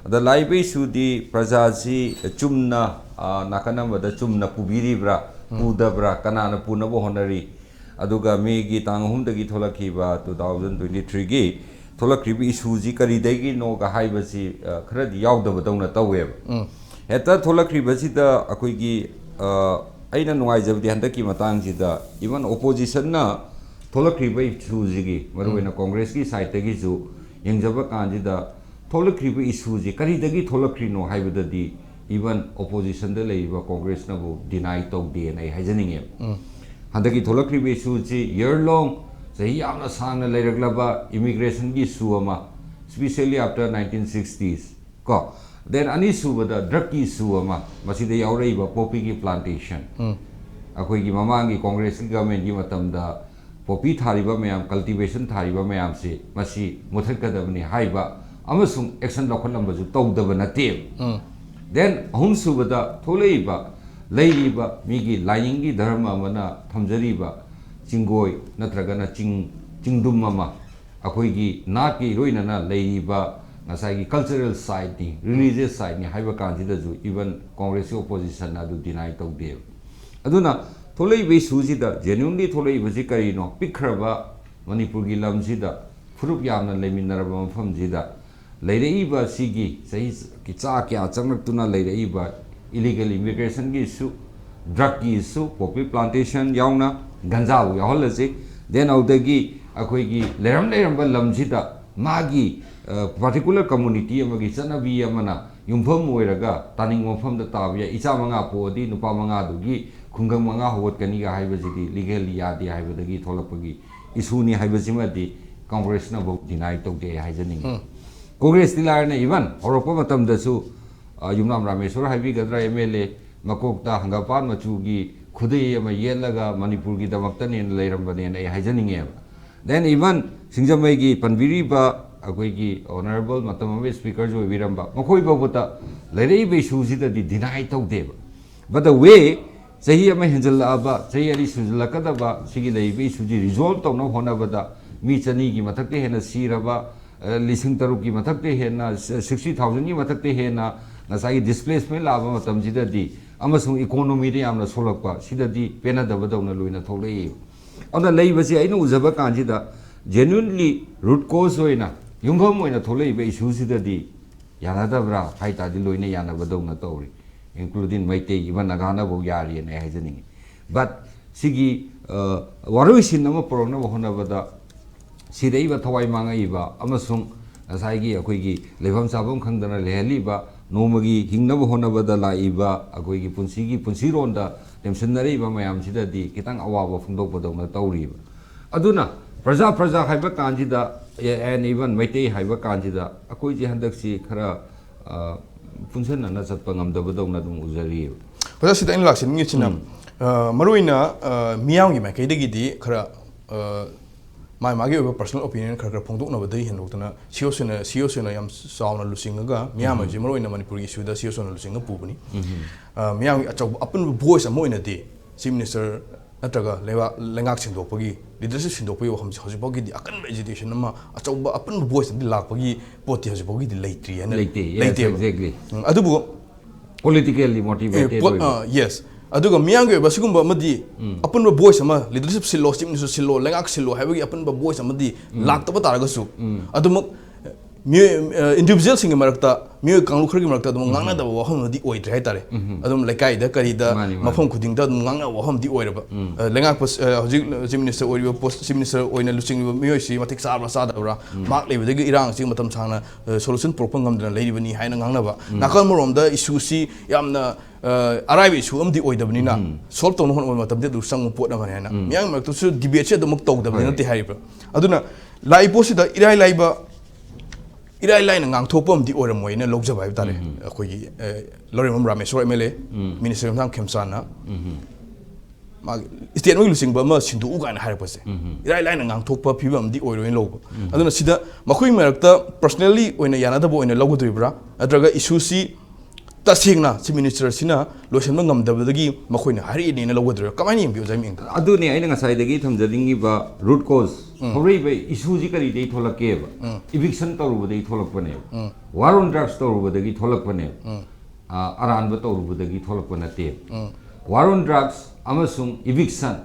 ꯑꯗ ꯂꯥꯛꯏꯕ issue ꯗꯤ ꯄ꯭ꯔꯖꯥꯁꯤ ꯆꯨꯝꯅ, ꯑ, ꯅꯥꯀꯟ ꯑꯃꯗ ꯆꯨꯝꯅ ꯄꯨꯕꯤꯔꯤꯕ꯭ꯔꯥ, ꯎꯝ꯫ ꯄꯨꯗꯕ꯭ꯔꯥ, ꯀꯅꯥꯅ ꯄꯨꯅꯕ ꯍꯣꯠꯅꯔꯤ? ꯑꯗꯨꯒ ꯃꯦꯒꯤ ꯇꯥꯡ ꯑꯍꯨꯝꯗꯒꯤ ꯊꯣꯛꯂꯛꯈꯤꯕ two thousand twenty three ꯒꯤ ꯊꯣꯛꯂꯛꯈ꯭ꯔꯤꯕ issue ꯁꯤ ꯀꯔꯤꯗꯒꯤꯅꯣꯒ ꯍꯥꯏꯕꯁꯤ, ꯑ, ꯈꯔꯗꯤ ꯌꯥꯎꯗꯕꯗꯧꯅ ꯇꯧꯋꯦꯕ꯫ ꯎꯝ꯫ ꯍꯦꯛꯇ ꯊꯣꯛꯂꯛꯈ꯭ꯔꯤꯕꯁꯤꯗ ꯑꯩꯈꯣꯏꯒꯤ, ꯑ, ꯑꯩꯅ ꯅꯨꯡꯉꯥꯏꯖꯕꯗꯤ ꯍꯟꯗꯛꯀꯤ ꯃꯇꯥꯡꯁꯤꯗ even opposition ꯅ ꯊꯣꯛꯂꯛꯈ꯭ꯔꯤꯕ issue ꯁꯤꯒꯤ, ꯃꯔꯨꯑꯣꯏꯅ ꯎꯝ꯫ Congress ꯀꯤ side ꯇꯒꯤꯁꯨ ꯌꯦꯡꯖꯕ ꯀꯥꯟꯁꯤꯗ ꯊꯣꯛꯂꯛꯈ꯭ꯔꯤꯕ issue ꯁꯤ ꯀꯔꯤꯗꯒꯤ ꯊꯣꯛꯂꯛꯈ꯭ꯔꯤꯅꯣ ꯍꯥꯏꯕꯗꯗꯤ even opposition ꯗ ꯂꯩꯔꯤꯕ Congress ꯅꯕꯨ deny ꯇꯧꯗꯦꯅ ꯑꯩ ꯍꯥꯏꯖꯅꯤꯡꯉꯦꯕ꯫ ꯎꯝ꯫ ꯍꯟꯗꯛꯀꯤ ꯊꯣꯛꯂꯛꯈ꯭ꯔꯤꯕ issue ꯁꯤ year long, ꯆꯍꯤ ꯌꯥꯝꯅ ꯁꯥꯡꯅ ꯂꯩꯔꯛꯂꯕ immigration ꯒꯤ issue ꯑꯃ, especially after nineteen sixties ꯀꯣ, then ꯑꯅꯤꯁꯨꯕꯗ drug ꯀꯤ issue ꯑꯃ, ꯃꯁꯤꯗ ꯌꯥꯎꯔꯛꯏꯕ poppy ꯒꯤ plantation, ꯎꯝ꯫ ꯑꯩꯈꯣꯏꯒꯤ ꯃꯃꯥꯡꯒꯤ Congress ꯀꯤ government ꯀꯤ ꯃꯇꯝꯗ poppy ꯊꯥꯔꯤꯕ ꯃꯌꯥꯝ, cultivation ꯊꯥꯔꯤꯕ ꯃꯌꯥꯝꯁꯤ ꯃꯁꯤ ꯃꯨꯊꯠꯀꯗꯕꯅꯤ ꯍꯥꯏꯕ ꯑꯃꯁꯨꯡ action ꯂꯧꯈꯠꯂꯝꯕꯁꯨ ꯇꯧꯗꯕ ꯅꯠꯇꯦꯕ꯫ ꯎꯝ꯫ Then ꯑꯍꯨꯝꯁꯨꯕꯗ ꯊꯣꯛꯂꯛꯏꯕ, ꯂꯩꯔꯤꯕ ꯃꯤꯒꯤ ꯂꯥꯏꯅꯤꯡꯒꯤ ꯙꯔꯃ ꯑꯃꯅ ꯊꯝꯖꯔꯤꯕ ꯆꯤꯡꯒꯣꯏ ꯅꯠꯇ꯭ꯔꯒꯅ ꯆꯤꯡ, ꯆꯤꯡꯗꯨꯝ ꯑꯃ, ꯑꯩꯈꯣꯏꯒꯤ ꯅꯥꯠꯀꯤ ꯏꯔꯣꯏꯅꯅ ꯂꯩꯔꯤꯕ ꯉꯁꯥꯏꯒꯤ cultural site ꯅꯤ, religious site ꯅꯤ ꯍꯥꯏꯕ ꯀꯥꯟꯁꯤꯗꯁꯨ even Congress ꯀꯤ opposition ꯅ ꯑꯗꯨ deny ꯇꯧꯗꯦꯕ꯫ ꯑꯗꯨꯅ ꯊꯣꯛꯂꯛꯏꯕ issue ꯁꯤꯗ genuinely ꯊꯣꯛꯂꯛꯏꯕꯁꯤ ꯀꯔꯤꯅꯣ? ꯄꯤꯛꯈ꯭ꯔꯕ ꯃꯅꯤꯄꯨꯔꯒꯤ ꯂꯝꯁꯤꯗ, ꯐꯨꯔꯨꯞ ꯌꯥꯝꯅ ꯂꯩꯃꯤꯟꯅꯔꯕ ꯃꯐꯝꯁꯤꯗ, ꯂꯩꯔꯛꯏꯕ ꯁꯤꯒꯤ ꯆꯍꯤ ꯀꯌꯥ ꯆꯪꯂꯛꯇꯨꯅ ꯂꯩꯔꯛꯏꯕ illegal immigration ꯒꯤ issue, drug ꯀꯤ issue, poppy plantation ꯌꯥꯎꯅ ꯒꯟꯖꯥꯕꯨ ꯌꯥꯎꯍꯜꯂꯁꯤ꯫ Then ꯑꯗꯨꯗꯒꯤ ꯑꯩꯈꯣꯏꯒꯤ ꯂꯩꯔꯝ ꯂꯩꯔꯝꯕ ꯂꯝꯁꯤꯗ ꯃꯥꯒꯤ particular community ꯑꯃꯒꯤ ꯆꯠꯅꯕꯤ ꯑꯃꯅ ꯌꯨꯝꯐꯝ ꯑꯣꯏꯔꯒ ꯇꯥꯅꯤꯡꯕ ꯃꯐꯝꯗ ꯇꯥꯕ ꯌꯥꯏ꯫ ꯏꯆꯥ ꯃꯉꯥ ꯄꯣꯛꯑꯗꯤ ꯅꯨꯄꯥ ꯃꯉꯥꯗꯨꯒꯤ ꯈꯨꯡꯒꯪ ꯃꯉꯥ ꯍꯧꯒꯠꯀꯅꯤꯒ ꯍꯥꯏꯕꯁꯤꯗꯤ legally ꯌꯥꯗꯦ ꯍꯥꯏꯕꯗꯒꯤ ꯊꯣꯛꯂꯛꯄꯒꯤ issue ꯅꯤ ꯍꯥꯏꯕꯁꯤꯃꯗꯤ ꯀꯪꯒ꯭ꯔꯦꯁꯅꯐꯥꯎ deny ꯇꯧꯗꯦ ꯍꯥꯏꯖꯅꯤꯡꯉꯤ꯫ ꯎꯝ꯫ ꯀꯪꯒ꯭ꯔꯦꯁꯇꯤ ꯂꯥꯏꯔꯅ even ꯍꯧꯔꯛꯄ ꯃꯇꯝꯗꯁꯨ, ꯑ, ꯌꯨꯝꯅꯥꯝ ꯔꯥꯃꯦꯁꯣꯔ ꯍꯥꯏꯕꯤꯒꯗ꯭ꯔꯥ, M L A ꯃꯀꯣꯛꯇ ꯍꯪꯒꯥꯝꯄꯥꯟ ꯃꯆꯨꯒꯤ ꯈꯨꯗꯩ ꯑꯃ ꯌꯦꯠꯂꯒ ꯃꯅꯤꯄꯨꯔꯒꯤꯗꯃꯛꯇꯅꯦꯅ ꯂꯩꯔꯝꯕꯅꯦꯅ ꯑꯩ ꯍꯥꯏꯖꯅꯤꯡꯉꯦꯕ꯫ Then even ꯁꯤꯡꯖꯃꯩꯒꯤ ꯄꯟꯕꯤꯔꯤꯕ ꯑꯩꯈꯣꯏꯒꯤ honourable ꯃꯇꯝ ꯑꯃꯒꯤ speaker ꯁꯨ ꯑꯣꯏꯕꯤꯔꯝꯕ ꯃꯈꯣꯏ ꯐꯥꯎꯕꯗ ꯂꯩꯔꯛꯏꯕ issue ꯁꯤꯗꯗꯤ deny ꯇꯧꯗꯦꯕ꯫ But the way ꯆꯍꯤ ꯑꯃ ꯍꯦꯟꯖꯜꯂꯛꯑꯕ, ꯆꯍꯤ ꯑꯅꯤ ꯁꯨꯖꯜꯂꯛꯀꯗꯕ ꯁꯤꯒꯤ ꯂꯩꯔꯤꯕ issue ꯁꯤ resolve ꯇꯧꯅꯕ ꯍꯣꯠꯅꯕꯗ ꯃꯤ ꯆꯅꯤꯒꯤ ꯃꯊꯛꯇ ꯍꯦꯟꯅ ꯁꯤꯔꯕ, ꯑ, ꯂꯤꯁꯤꯡ ꯇꯔꯨꯛꯀꯤ ꯃꯊꯛꯇ ꯍꯦꯟꯅ, ꯁ-, sixty thousand ꯒꯤ ꯃꯊꯛꯇ ꯍꯦꯟꯅ ꯉꯁꯥꯏꯒꯤ displacement ꯂꯥꯛꯑꯕ ꯃꯇꯝꯁꯤꯗꯗꯤ ꯑꯃꯁꯨꯡ economy ꯗ ꯌꯥꯝꯅ ꯁꯣꯛꯂꯛꯄ, ꯁꯤꯗꯗꯤ ꯄꯦꯟꯅꯗꯕꯗꯧꯅ ꯂꯣꯏꯅ ꯊꯣꯛꯂꯛꯏ꯫ ꯑꯗꯨꯅ ꯂꯩꯕꯁꯤ ꯑꯩꯅ ꯎꯖꯕ ꯀꯥꯟꯁꯤꯗ genuinely root cause ꯑꯣꯏꯅ, ꯌꯨꯝꯐꯝ ꯑꯣꯏꯅ ꯊꯣꯛꯂꯛꯏꯕ issue ꯁꯤꯗꯗꯤ ꯌꯥꯅꯗꯕ꯭ꯔꯥ ꯍꯥꯏ ꯇꯥꯔꯗꯤ ꯂꯣꯏꯅ ꯌꯥꯅꯕꯗꯧꯅ ꯇꯧꯔꯤ, including ꯃꯩꯇꯩ, even ꯅꯥꯒꯥꯅꯐꯥꯎ ꯌꯥꯔꯤꯑꯅ ꯑꯩ ꯍꯥꯏꯖꯅꯤꯡꯉꯤ꯫ But ꯁꯤꯒꯤ, ꯑ, ꯋꯥꯔꯣꯏꯁꯤꯟ ꯑꯃ ꯄꯨꯔꯛꯅꯕ ꯍꯣꯠꯅꯕꯗ ꯁꯤꯔꯛꯏꯕ, ꯊꯋꯥꯏ ꯃꯥꯡꯉꯛꯏꯕ ꯑꯃꯁꯨꯡ ꯉꯁꯥꯏꯒꯤ ꯑꯩꯈꯣꯏꯒꯤ ꯂꯩꯐꯝ ꯆꯥꯐꯝ ꯈꯪꯗꯅ ꯂꯩꯍꯜꯂꯤꯕ, ꯅꯣꯡꯃꯒꯤ ꯍꯤꯡꯅꯕ ꯍꯣꯠꯅꯕꯗ ꯂꯥꯛꯏꯕ ꯑꯩꯈꯣꯏꯒꯤ ꯄꯨꯟꯁꯤꯒꯤ ꯄꯨꯟꯁꯤꯔꯣꯟꯗ ꯇꯦꯝꯁꯤꯟꯅꯔꯛꯏꯕ ꯃꯌꯥꯝꯁꯤꯗꯗꯤ ꯈꯤꯇꯪ ꯑꯋꯥꯕ ꯐꯣꯡꯗꯣꯛꯄꯗꯧꯅ ꯇꯧꯔꯤꯕ꯫ ꯑꯗꯨꯅ ꯄ꯭ꯔꯖꯥ, ꯄ꯭ꯔꯖꯥ ꯍꯥꯏꯕ ꯀꯥꯟꯁꯤꯗ, and even ꯃꯩꯇꯩ ꯍꯥꯏꯕ ꯀꯥꯟꯁꯤꯗ ꯑꯩꯈꯣꯏꯁꯦ ꯍꯟꯗꯛꯁꯤ ꯈꯔ, ꯑ, ꯄꯨꯟꯁꯤꯟꯅꯅ ꯆꯠꯄ ꯉꯝꯗꯕꯗꯧꯅ ꯑꯗꯨꯝ ꯎꯖꯔꯤꯑꯕ꯫ ꯑꯣꯖꯥ, ꯁꯤꯗ ꯑꯩꯅ ꯂꯥꯛꯆꯅꯤꯡꯉꯤꯁꯤꯅ, ꯎꯝ꯫ ꯑ, ꯃꯔꯨꯑꯣꯏꯅ, ꯑ, ꯃꯤꯌꯥꯝꯒꯤ ꯃꯥꯏꯀꯩꯗꯒꯤꯗꯤ ꯈꯔ, ꯑ, ꯃꯥꯒꯤ ꯃꯥꯒꯤ ꯑꯣꯏꯕ personal opinion ꯈꯔ ꯈꯔ ꯐꯣꯡꯗꯣꯛꯅꯕꯗꯒꯤ ꯍꯦꯟꯗꯣꯛꯇꯅ ꯁꯤ ꯑꯣ ꯁꯤꯅ, ꯁꯤ ꯑꯣ ꯁꯤꯅ ꯌꯥꯝ ꯆꯥꯎꯅ ꯂꯨꯆꯤꯡꯉꯒ ꯃꯤꯌꯥꯝ ꯎꯝ꯫ ꯍꯥꯏꯁꯦ ꯃꯔꯨꯑꯣꯏꯅ ꯃꯅꯤꯄꯨꯔꯒꯤ issue ꯗ ꯁꯤ ꯑꯣ ꯁꯤꯅ ꯂꯨꯆꯤꯡꯉ ꯄꯨꯕꯅꯤ꯫ ꯎꯝ꯫ ꯑ, ꯃꯤꯌꯥꯝꯒꯤ ꯑꯆꯧꯕ ꯑꯄꯨꯟꯕ voice ꯑꯃ ꯑꯣꯏꯅꯗꯤ Chief Minister ꯅꯠꯇ꯭ꯔꯒ ꯂꯩꯕꯥꯛ, ꯂꯩꯉꯥꯛ ꯁꯤꯟꯗꯣꯛꯄꯒꯤ, leadership ꯁꯤꯟꯗꯣꯛꯄꯒꯤ ꯋꯥꯐꯝꯁꯦ ꯍꯧꯖꯤꯛꯐꯥꯎꯒꯤꯗꯤ ꯑꯀꯟꯕ agitation ꯑꯃ, ꯑꯆꯧꯕ ꯑꯄꯨꯟꯕ voice ꯑꯃꯗꯤ ꯂꯥꯛꯄꯒꯤ ꯄꯣꯠꯇꯤ ꯍꯧꯖꯤꯛꯐꯥꯎꯒꯤꯗꯤ ꯂꯩꯇ꯭ꯔꯤ ꯍꯥꯏꯅ ꯂꯩꯇꯦ, yes, ꯂꯩꯇꯦꯕ꯫ Exactly. ꯎꯝ, ꯑꯗꯨꯕꯨ Politically motivated ꯑꯦ, ꯄꯣꯠ-, ꯑꯣꯏꯕ꯫ ꯑ, yes. ꯑꯗꯨꯒ ꯃꯤꯌꯥꯝꯒꯤ ꯑꯣꯏꯕ ꯁꯤꯒꯨꯝꯕ ꯑꯃꯗꯤ ꯎꯝ꯫ ꯑꯄꯨꯟꯕ voice ꯑꯃ, leadership ꯁꯤꯜꯂꯣ, Chief Minister ꯁꯤꯜꯂꯣ, ꯂꯩꯉꯥꯛ ꯁꯤꯜꯂꯣ ꯍꯥꯏꯕꯒꯤ ꯑꯄꯨꯟꯕ voice ꯑꯃꯗꯤ ꯎꯝ꯫ ꯂꯥꯛꯇꯕ ꯇꯥꯔꯒꯁꯨ, ꯎꯝ꯫ ꯑꯗꯨꯃꯛ ꯃꯤꯑꯣꯏ ꯏꯟꯗꯤꯕꯤꯖꯨꯋꯦꯜꯁꯤꯡꯒꯤ ꯃꯔꯛꯇ, ꯃꯤꯑꯣꯏ ꯀꯥꯡꯂꯨꯞ ꯈꯔꯒꯤ ꯃꯔꯛꯇ ꯑꯗꯨꯝ ꯉꯥꯡꯅꯗꯕ ꯋꯥꯐꯝ ꯑꯃꯗꯤ ꯑꯣꯏꯗ꯭ꯔꯦ ꯍꯥꯏꯇꯥꯔꯦ꯫ ꯑꯗꯨꯝ ꯂꯩꯀꯥꯏꯗ ꯀꯔꯤꯗ ꯃꯥꯅꯤ, ꯃꯥꯅꯤ꯫ ꯃꯐꯝ ꯈꯨꯗꯤꯡꯗ ꯑꯗꯨꯝ ꯉꯥꯡꯅꯕ ꯋꯥꯐꯝꯗꯤ ꯑꯣꯏꯔꯕ꯫ ꯑ, ꯂꯩꯉꯥꯛꯄ, ꯑ, ꯍꯧꯖꯤꯛ ꯆꯤꯐ ꯃꯤꯅꯤꯁꯇꯔ ꯑꯣꯏꯔꯤꯕ ꯄꯣꯁ, ꯆꯤꯐ ꯃꯤꯅꯤꯁꯇꯔ ꯑꯣꯏꯅ ꯂꯨꯆꯤꯡꯂꯤꯕ ꯃꯤꯑꯣꯏꯁꯤ ꯃꯇꯤꯛ ꯆꯥꯕ꯭ꯔꯥ ꯆꯥꯗꯕ꯭ꯔꯥ, ꯃꯍꯥꯛ ꯂꯩꯕꯗꯒꯤ ꯏꯔꯥꯡꯁꯤ ꯃꯇꯝ ꯁꯥꯡꯅ, ꯑ, ꯁꯣꯂꯨꯁꯟ ꯄꯨꯔꯛꯄ ꯉꯝꯗꯅ ꯂꯩꯔꯤꯕꯅꯤ ꯍꯥꯏꯅ ꯉꯥꯡꯅꯕ꯫ ꯅꯥꯀꯜ ꯑꯃꯔꯣꯝꯗ ꯏꯁꯨꯁꯤ ꯌꯥꯝꯅ, ꯑ, ꯑꯔꯥꯏꯕ ꯏꯁꯨ ꯑꯃꯗꯤ ꯑꯣꯏꯗꯕꯅꯤꯅ ꯁꯣꯜꯕ ꯇꯧꯅꯕ ꯍꯣꯠꯅꯕ ꯃꯇꯝꯗ ꯑꯗꯨ ꯆꯪꯕ ꯄꯣꯠ ꯑꯃꯅꯤ ꯍꯥꯏꯅ ꯃꯤꯌꯥꯝꯒꯤ ꯃꯔꯛꯇꯁꯨ ꯗꯤꯕꯦꯠꯁꯤ ꯑꯗꯨꯃꯛ ꯇꯧꯗꯕꯗꯤ ꯍꯣꯏ꯫ ꯅꯠꯇꯦ ꯍꯥꯏꯔꯤꯕ꯫ ꯑꯗꯨꯅ ꯂꯥꯛꯏ ꯄꯣꯠꯁꯤꯗ ꯏꯔꯥꯏ ꯂꯥꯏꯕ, ꯏꯔꯥꯏ ꯂꯥꯏꯅ ꯉꯥꯡꯊꯣꯛꯄ ꯑꯃꯗꯤ ꯑꯣꯏꯔꯝꯃꯣꯏꯅ ꯂꯧꯖꯕ ꯍꯥꯏꯕ ꯇꯥꯔꯦ꯫ ꯑꯩꯈꯣꯏꯒꯤ, ꯑ, ꯂꯧꯔꯦꯝꯕꯝ Rameshwor M L A, minister ꯈꯝꯁꯥꯟꯅ ꯃꯥꯒꯤ ꯏꯁꯇꯦꯠꯃꯦꯟꯒꯤ ꯂꯨꯆꯤꯡꯕ ꯑꯃ ꯁꯤꯟꯗꯣꯛꯎ ꯀꯥꯏꯅ ꯍꯥꯏꯔꯛꯄꯁꯦ ꯏꯔꯥꯏ ꯂꯥꯏꯅ ꯉꯥꯡꯊꯣꯛꯄ ꯐꯤꯕꯝ ꯑꯃꯗꯤ ꯑꯣꯏꯔꯣꯏꯅ ꯂꯧꯕ꯫ ꯑꯗꯨꯅ ꯁꯤꯗ ꯃꯈꯣꯏ ꯃꯔꯛꯇ ꯄꯔꯁꯅꯦꯜꯂꯤ ꯑꯣꯏꯅ ꯌꯥꯅꯗꯕ ꯑꯣꯏꯅ ꯂꯧꯒꯗꯣꯔꯤꯕ꯭ꯔꯥ, ꯅꯠꯇ꯭ꯔꯒ ꯏꯁꯨꯁꯤ ꯇꯁꯦꯡꯅ ꯆꯤꯐ ꯃꯤꯅꯤꯁꯇꯔꯁꯤꯅ ꯂꯣꯏꯁꯤꯟꯕ ꯉꯝꯗꯕꯗꯒꯤ ꯃꯈꯣꯏꯅ ꯍꯥꯏꯔꯛꯏꯅꯦꯅ ꯂꯧꯒꯗꯣꯏꯔꯥ? ꯀꯃꯥꯏꯅ ꯌꯦꯡꯕꯤ, ꯑꯣꯖꯥ ꯏꯃꯦꯡꯗ? ꯑꯗꯨꯅꯦ ꯑꯩꯅ ꯉꯁꯥꯏꯗꯒꯤ ꯊꯝꯖꯅꯤꯡꯉꯤꯕ ꯔꯨꯠ ꯀꯣꯁ꯫ ꯍꯧꯔꯛꯏꯕ ꯏꯁꯨꯁꯤ ꯀꯔꯤꯗꯒꯤ ꯊꯣꯛꯂꯛꯀꯦꯕ? ꯏꯚꯤꯛꯁꯟ ꯇꯧꯔꯨꯕꯗꯒꯤ ꯊꯣꯛꯂꯛꯄꯅꯦꯕ꯫ ꯋꯥꯔ ꯑꯣꯟ ꯗ꯭ꯔꯛꯁ ꯇꯧꯔꯨꯕꯗꯒꯤ ꯊꯣꯛꯂꯛꯄꯅꯦꯕ꯫ ꯑ, ꯑꯔꯥꯟꯕ ꯇꯧꯔꯨꯕꯗꯒꯤ ꯊꯣꯛꯂꯛꯄ ꯅꯠꯇꯦꯕ꯫ ꯋꯥꯔ ꯑꯣꯟ ꯗ꯭ꯔꯛꯁ ꯑꯃꯁꯨꯡ ꯏꯚꯤꯛꯁꯟ꯫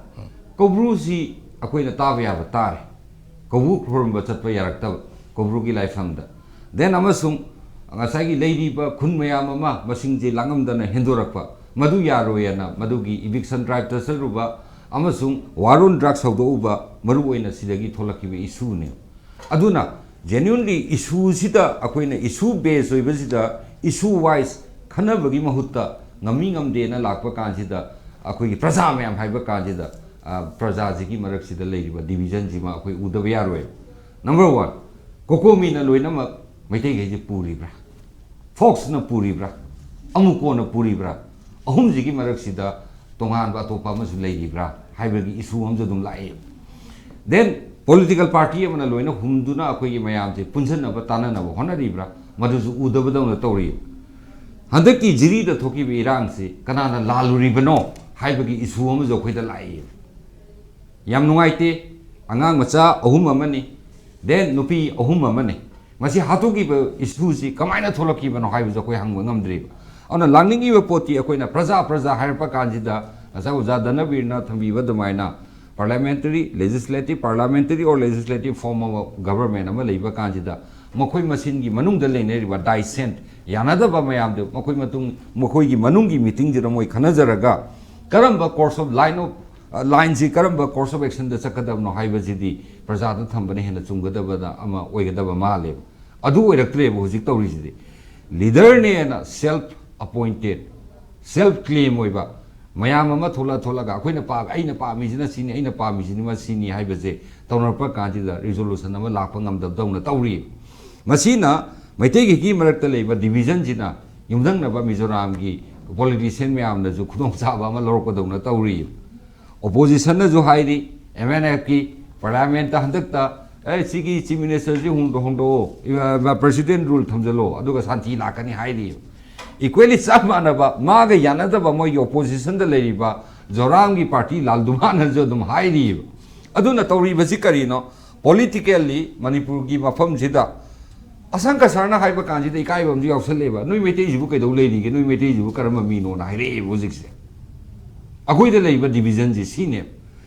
ꯀꯧꯕ꯭ꯔꯨꯁꯤ ꯑꯩꯈꯣꯏꯅ ꯇꯥꯕ ꯌꯥꯕ ꯇꯥꯔꯦ꯫ ꯀꯧꯕ꯭ꯔꯨ ꯈꯨꯔꯨꯝꯕ ꯆꯠꯄ ꯌꯥꯔꯛꯇꯕ, ꯀꯧꯕ꯭ꯔꯨꯒꯤ ꯂꯥꯏꯐꯝꯗ꯫ Then ꯑꯃꯁꯨꯡ ꯉꯁꯥꯏꯒꯤ ꯂꯩꯔꯤꯕ ꯈꯨꯟ ꯃꯌꯥꯝ ꯑꯃ ꯃꯁꯤꯡꯁꯦ ꯂꯥꯡꯉꯝꯗꯅ ꯍꯦꯟꯗꯣꯔꯛꯄ, ꯃꯗꯨ ꯌꯥꯔꯣꯏꯑꯅ ꯃꯗꯨꯒꯤ ꯏꯚꯤꯛꯁꯟ ꯗ꯭ꯔꯥꯏꯚꯇ ꯆꯠꯂꯨꯕ ꯑꯃꯁꯨꯡ ꯋꯥꯔ ꯑꯣꯟ ꯗ꯭ꯔꯛꯁ ꯍꯧꯗꯣꯛꯎꯕ, ꯃꯔꯨꯑꯣꯏꯅ ꯁꯤꯗꯒꯤ ꯊꯣꯛꯂꯛꯈꯤꯕ ꯏꯁꯨꯅꯦ꯫ ꯑꯗꯨꯅ genuinely ꯏꯁꯨꯁꯤꯗ ꯑꯩꯈꯣꯏꯅ ꯏꯁꯨ ꯕꯦꯁ ꯑꯣꯏꯕꯁꯤꯗ ꯏꯁꯨ ꯋꯥꯏꯁ ꯈꯟꯅꯕꯒꯤ ꯃꯍꯨꯠꯇ ꯉꯝꯃꯤ ꯉꯝꯗꯦꯅ ꯂꯥꯛꯄ ꯀꯥꯟꯁꯤꯗ ꯑꯩꯈꯣꯏꯒꯤ ꯄ꯭ꯔꯖꯥ ꯃꯌꯥꯝ ꯍꯥꯏꯕ ꯀꯥꯟꯁꯤꯗ, ꯑ, ꯄ꯭ꯔꯖꯥꯁꯤꯒꯤ ꯃꯔꯛꯁꯤꯗ ꯂꯩꯔꯤꯕ ꯗꯤꯕꯤꯖꯟꯁꯤꯃ ꯑꯩꯈꯣꯏ ꯎꯗꯕ ꯌꯥꯔꯣꯏ꯫ ꯅꯝꯕꯔ ꯋꯥꯟ, ꯀꯣꯀꯣꯃꯤꯅ ꯂꯣꯏꯅꯃꯛ ꯃꯩꯇꯩꯈꯩꯁꯦ ꯄꯨꯔꯤꯕ꯭ꯔꯥ? ꯐꯣꯛꯁꯅ ꯄꯨꯔꯤꯕ꯭ꯔꯥ? ꯑꯃꯨꯀꯣꯅ ꯄꯨꯔꯤꯕ꯭ꯔꯥ? ꯑꯍꯨꯝꯁꯤꯒꯤ ꯃꯔꯛꯁꯤꯗ ꯇꯣꯉꯥꯟꯕ ꯑꯇꯣꯞꯄ ꯑꯃꯁꯨ ꯂꯩꯔꯤꯕ꯭ꯔꯥ ꯍꯥꯏꯕꯒꯤ ꯏꯁꯨ ꯑꯃꯁꯨ ꯑꯗꯨꯝ ꯂꯥꯛꯑꯦ꯫ Then political party ꯑꯃꯅ ꯂꯣꯏꯅ ꯍꯨꯝꯗꯨꯅ ꯑꯩꯈꯣꯏꯒꯤ ꯃꯌꯥꯝꯁꯦ ꯄꯨꯟꯁꯤꯟꯅꯕ ꯇꯥꯟꯅꯅꯕ ꯍꯣꯠꯅꯔꯤꯕ꯭ꯔꯥ? ꯃꯗꯨꯁꯨ ꯎꯗꯕꯗꯧꯅ ꯇꯧꯔꯤ꯫ ꯍꯟꯗꯛꯀꯤ ꯖꯤꯔꯤꯗ ꯊꯣꯛꯈꯤꯕ ꯏꯔꯥꯡꯁꯤ ꯀꯅꯥꯅ ꯂꯥꯜꯂꯨꯔꯤꯕꯅꯣ ꯍꯥꯏꯕꯒꯤ ꯏꯁꯨ ꯑꯃꯁꯨ ꯑꯩꯈꯣꯏꯗ ꯂꯥꯛꯏ꯫ ꯌꯥꯝ ꯅꯨꯡꯉꯥꯏꯇꯦ꯫ ꯑꯉꯥꯡ ꯃꯆꯥ ꯑꯍꯨꯝ ꯑꯃꯅꯤ, then ꯅꯨꯄꯤ ꯑꯍꯨꯝ ꯑꯃꯅꯤ꯫ ꯃꯁꯤ ꯍꯥꯠꯇꯣꯛꯈꯤꯕ ꯏꯁꯨꯁꯤ ꯀꯃꯥꯏꯅ ꯊꯣꯛꯂꯛꯈꯤꯕꯅꯣ ꯍꯥꯏꯕꯁꯨ ꯑꯩꯈꯣꯏ ꯍꯪꯕ ꯉꯝꯗ꯭ꯔꯤꯕ꯫ ꯑꯗꯨꯅ ꯂꯥꯛꯅꯤꯡꯉꯤꯕ ꯄꯣꯠꯇꯤ ꯑꯩꯈꯣꯏꯅ ꯄ꯭ꯔꯖꯥ, ꯄ꯭ꯔꯖꯥ ꯍꯥꯏꯔꯛꯄ ꯀꯥꯟꯁꯤꯗ ꯉꯁꯥꯏ ꯑꯣꯖꯥ ꯙꯅꯕꯤꯔꯅ ꯊꯝꯕꯤꯕ ꯑꯗꯨꯃꯥꯏꯅ parliamentary, legislative, parliamentary or legislative form of government ꯑꯃ ꯂꯩꯕ ꯀꯥꯟꯁꯤꯗ ꯃꯈꯣꯏ ꯃꯁꯦꯟꯒꯤ ꯃꯅꯨꯡꯗ ꯂꯩꯅꯔꯤꯕ ꯗꯥꯏꯁꯦꯟ, ꯌꯥꯅꯗꯕ ꯃꯌꯥꯝꯗꯨ ꯃꯈꯣꯏ ꯃꯇꯨꯡ, ꯃꯈꯣꯏꯒꯤ ꯃꯅꯨꯡꯒꯤ ꯃꯤꯇꯤꯡꯗꯨꯗ ꯃꯣꯏ ꯈꯟꯅꯖꯔꯒ ꯀꯔꯝꯕ ꯀꯣꯔꯁ ꯑꯣꯐ ꯂꯥꯏꯟ ꯑꯣꯐ, ꯂꯥꯏꯟꯁꯤ ꯀꯔꯝꯕ ꯀꯣꯔꯁ ꯑꯣꯐ ꯑꯦꯛꯁꯟꯗ ꯆꯠꯀꯗꯕꯅꯣ ꯍꯥꯏꯕꯁꯤꯗꯤ ꯄ꯭ꯔꯖꯥꯗ ꯊꯝꯕꯅ ꯍꯦꯟꯅ ꯆꯨꯝꯒꯗꯕꯗ ꯑꯃ ꯑꯣꯏꯒꯗꯕ ꯃꯥꯜꯂꯦꯕ꯫ ꯑꯗꯨ ꯑꯣꯏꯔꯛꯇ꯭ꯔꯦꯕ ꯍꯧꯖꯤꯛ ꯇꯧꯔꯤꯁꯤꯗꯤ꯫ ꯂꯤꯗꯔꯅꯦꯅ ꯁꯦꯜꯐ ꯑꯄꯣꯏꯟꯇꯦꯠ, ꯁꯦꯜꯐ ꯀ꯭ꯂꯦꯝ ꯑꯣꯏꯕ ꯃꯌꯥꯝ ꯑꯃ ꯊꯣꯛꯂꯛ ꯊꯣꯛꯂꯒ ꯑꯩꯈꯣꯏꯅ ꯄꯥꯝ-, ꯑꯩꯅ ꯄꯥꯝꯃꯤꯁꯤꯅ ꯁꯤꯅꯤ, ꯑꯩꯅ ꯄꯥꯝꯃꯤꯁꯤꯅ ꯁꯤꯅꯤ ꯍꯥꯏꯕꯁꯦ ꯇꯧꯅꯔꯛꯄ ꯀꯥꯟꯁꯤꯗ ꯔꯤꯖꯣꯂꯨꯁꯟ ꯑꯃ ꯂꯥꯛꯄ ꯉꯝꯗꯕꯗꯧꯅ ꯇꯧꯔꯤ꯫ ꯃꯁꯤꯅ ꯃꯩꯇꯩꯒꯤ ꯃꯔꯛꯇ ꯂꯩꯕ ꯗꯤꯕꯤꯖꯟꯁꯤꯅ ꯌꯨꯝꯊꯪꯅꯕ ꯃꯤꯖꯣꯔꯥꯝꯒꯤ ꯄꯣꯂꯤꯇꯤꯁꯤꯌꯟ ꯃꯌꯥꯝꯅꯁꯨ ꯈꯨꯗꯣꯡꯆꯥꯕ ꯑꯃ ꯂꯧꯔꯛꯄꯗꯧꯅ ꯇꯧꯔꯤ꯫ ꯑꯣꯄꯣꯖꯤꯁꯟꯅꯁꯨ ꯍꯥꯏꯔꯤ, ꯑꯦꯝ ꯑꯦꯟ ꯑꯦꯐꯀꯤ ꯄꯥꯔꯂꯤꯌꯥꯃꯦꯟꯠꯇ ꯍꯟꯗꯛꯇ, "ꯑꯦ, ꯁꯤꯒꯤ ꯆꯤꯐ ꯃꯤꯅꯤꯁꯇꯔꯁꯤ ꯍꯣꯡꯗꯣ-, ꯍꯣꯡꯗꯣꯛꯑꯣ, ꯄ꯭ꯔꯦꯁꯤꯗꯦꯟꯠ ꯔꯨꯜ ꯊꯝꯖꯜꯂꯣ, ꯑꯗꯨꯒ ꯁꯥꯟꯇꯤ ꯂꯥꯛꯀꯅꯤ" ꯍꯥꯏꯔꯤ꯫ ꯏꯀ꯭ꯋꯦꯂꯤ ꯆꯞ ꯃꯥꯟꯅꯕ, ꯃꯥꯒ ꯌꯥꯅꯗꯕ ꯃꯣꯏꯒꯤ ꯑꯣꯄꯣꯖꯤꯁꯟꯗ ꯂꯩꯔꯤꯕ ꯖꯣꯔꯥꯝꯒꯤ ꯄꯥꯔꯇꯤ ꯂꯥꯜꯗꯨꯃꯥꯅꯁꯨ ꯑꯗꯨꯝ ꯍꯥꯏꯔꯤꯕ꯫ ꯑꯗꯨꯅ ꯇꯧꯔꯤꯕꯁꯤ ꯀꯔꯤꯅꯣ? ꯄꯣꯂꯤꯇꯤꯀꯦꯜꯂꯤ ꯃꯅꯤꯄꯨꯔꯒꯤ ꯃꯐꯝꯁꯤꯗ ꯑꯁꯪ ꯀꯁꯥꯔꯅ ꯍꯥꯏꯕ ꯀꯥꯟꯁꯤꯗ ꯏꯀꯥꯏꯕ ꯑꯃꯁꯨ ꯌꯥꯎꯁꯜꯂꯛꯑꯦꯕ꯫ "ꯅꯣꯏ ꯃꯩꯇꯩꯁꯤꯕꯨ ꯀꯩꯗꯧ ꯂꯩꯔꯤꯒꯦ? ꯅꯣꯏ ꯃꯩꯇꯩꯁꯤꯕꯨ ꯀꯔꯝꯕ ꯃꯤꯅꯣꯅ?" ꯍꯥꯏꯔꯛꯑꯦꯕ ꯍꯧꯖꯤꯛꯁꯦ꯫ ꯑꯩꯈꯣꯏꯗ ꯂꯩꯕ ꯗꯤꯕꯤꯖꯟꯁꯤ ꯁꯤꯅꯦꯕ꯫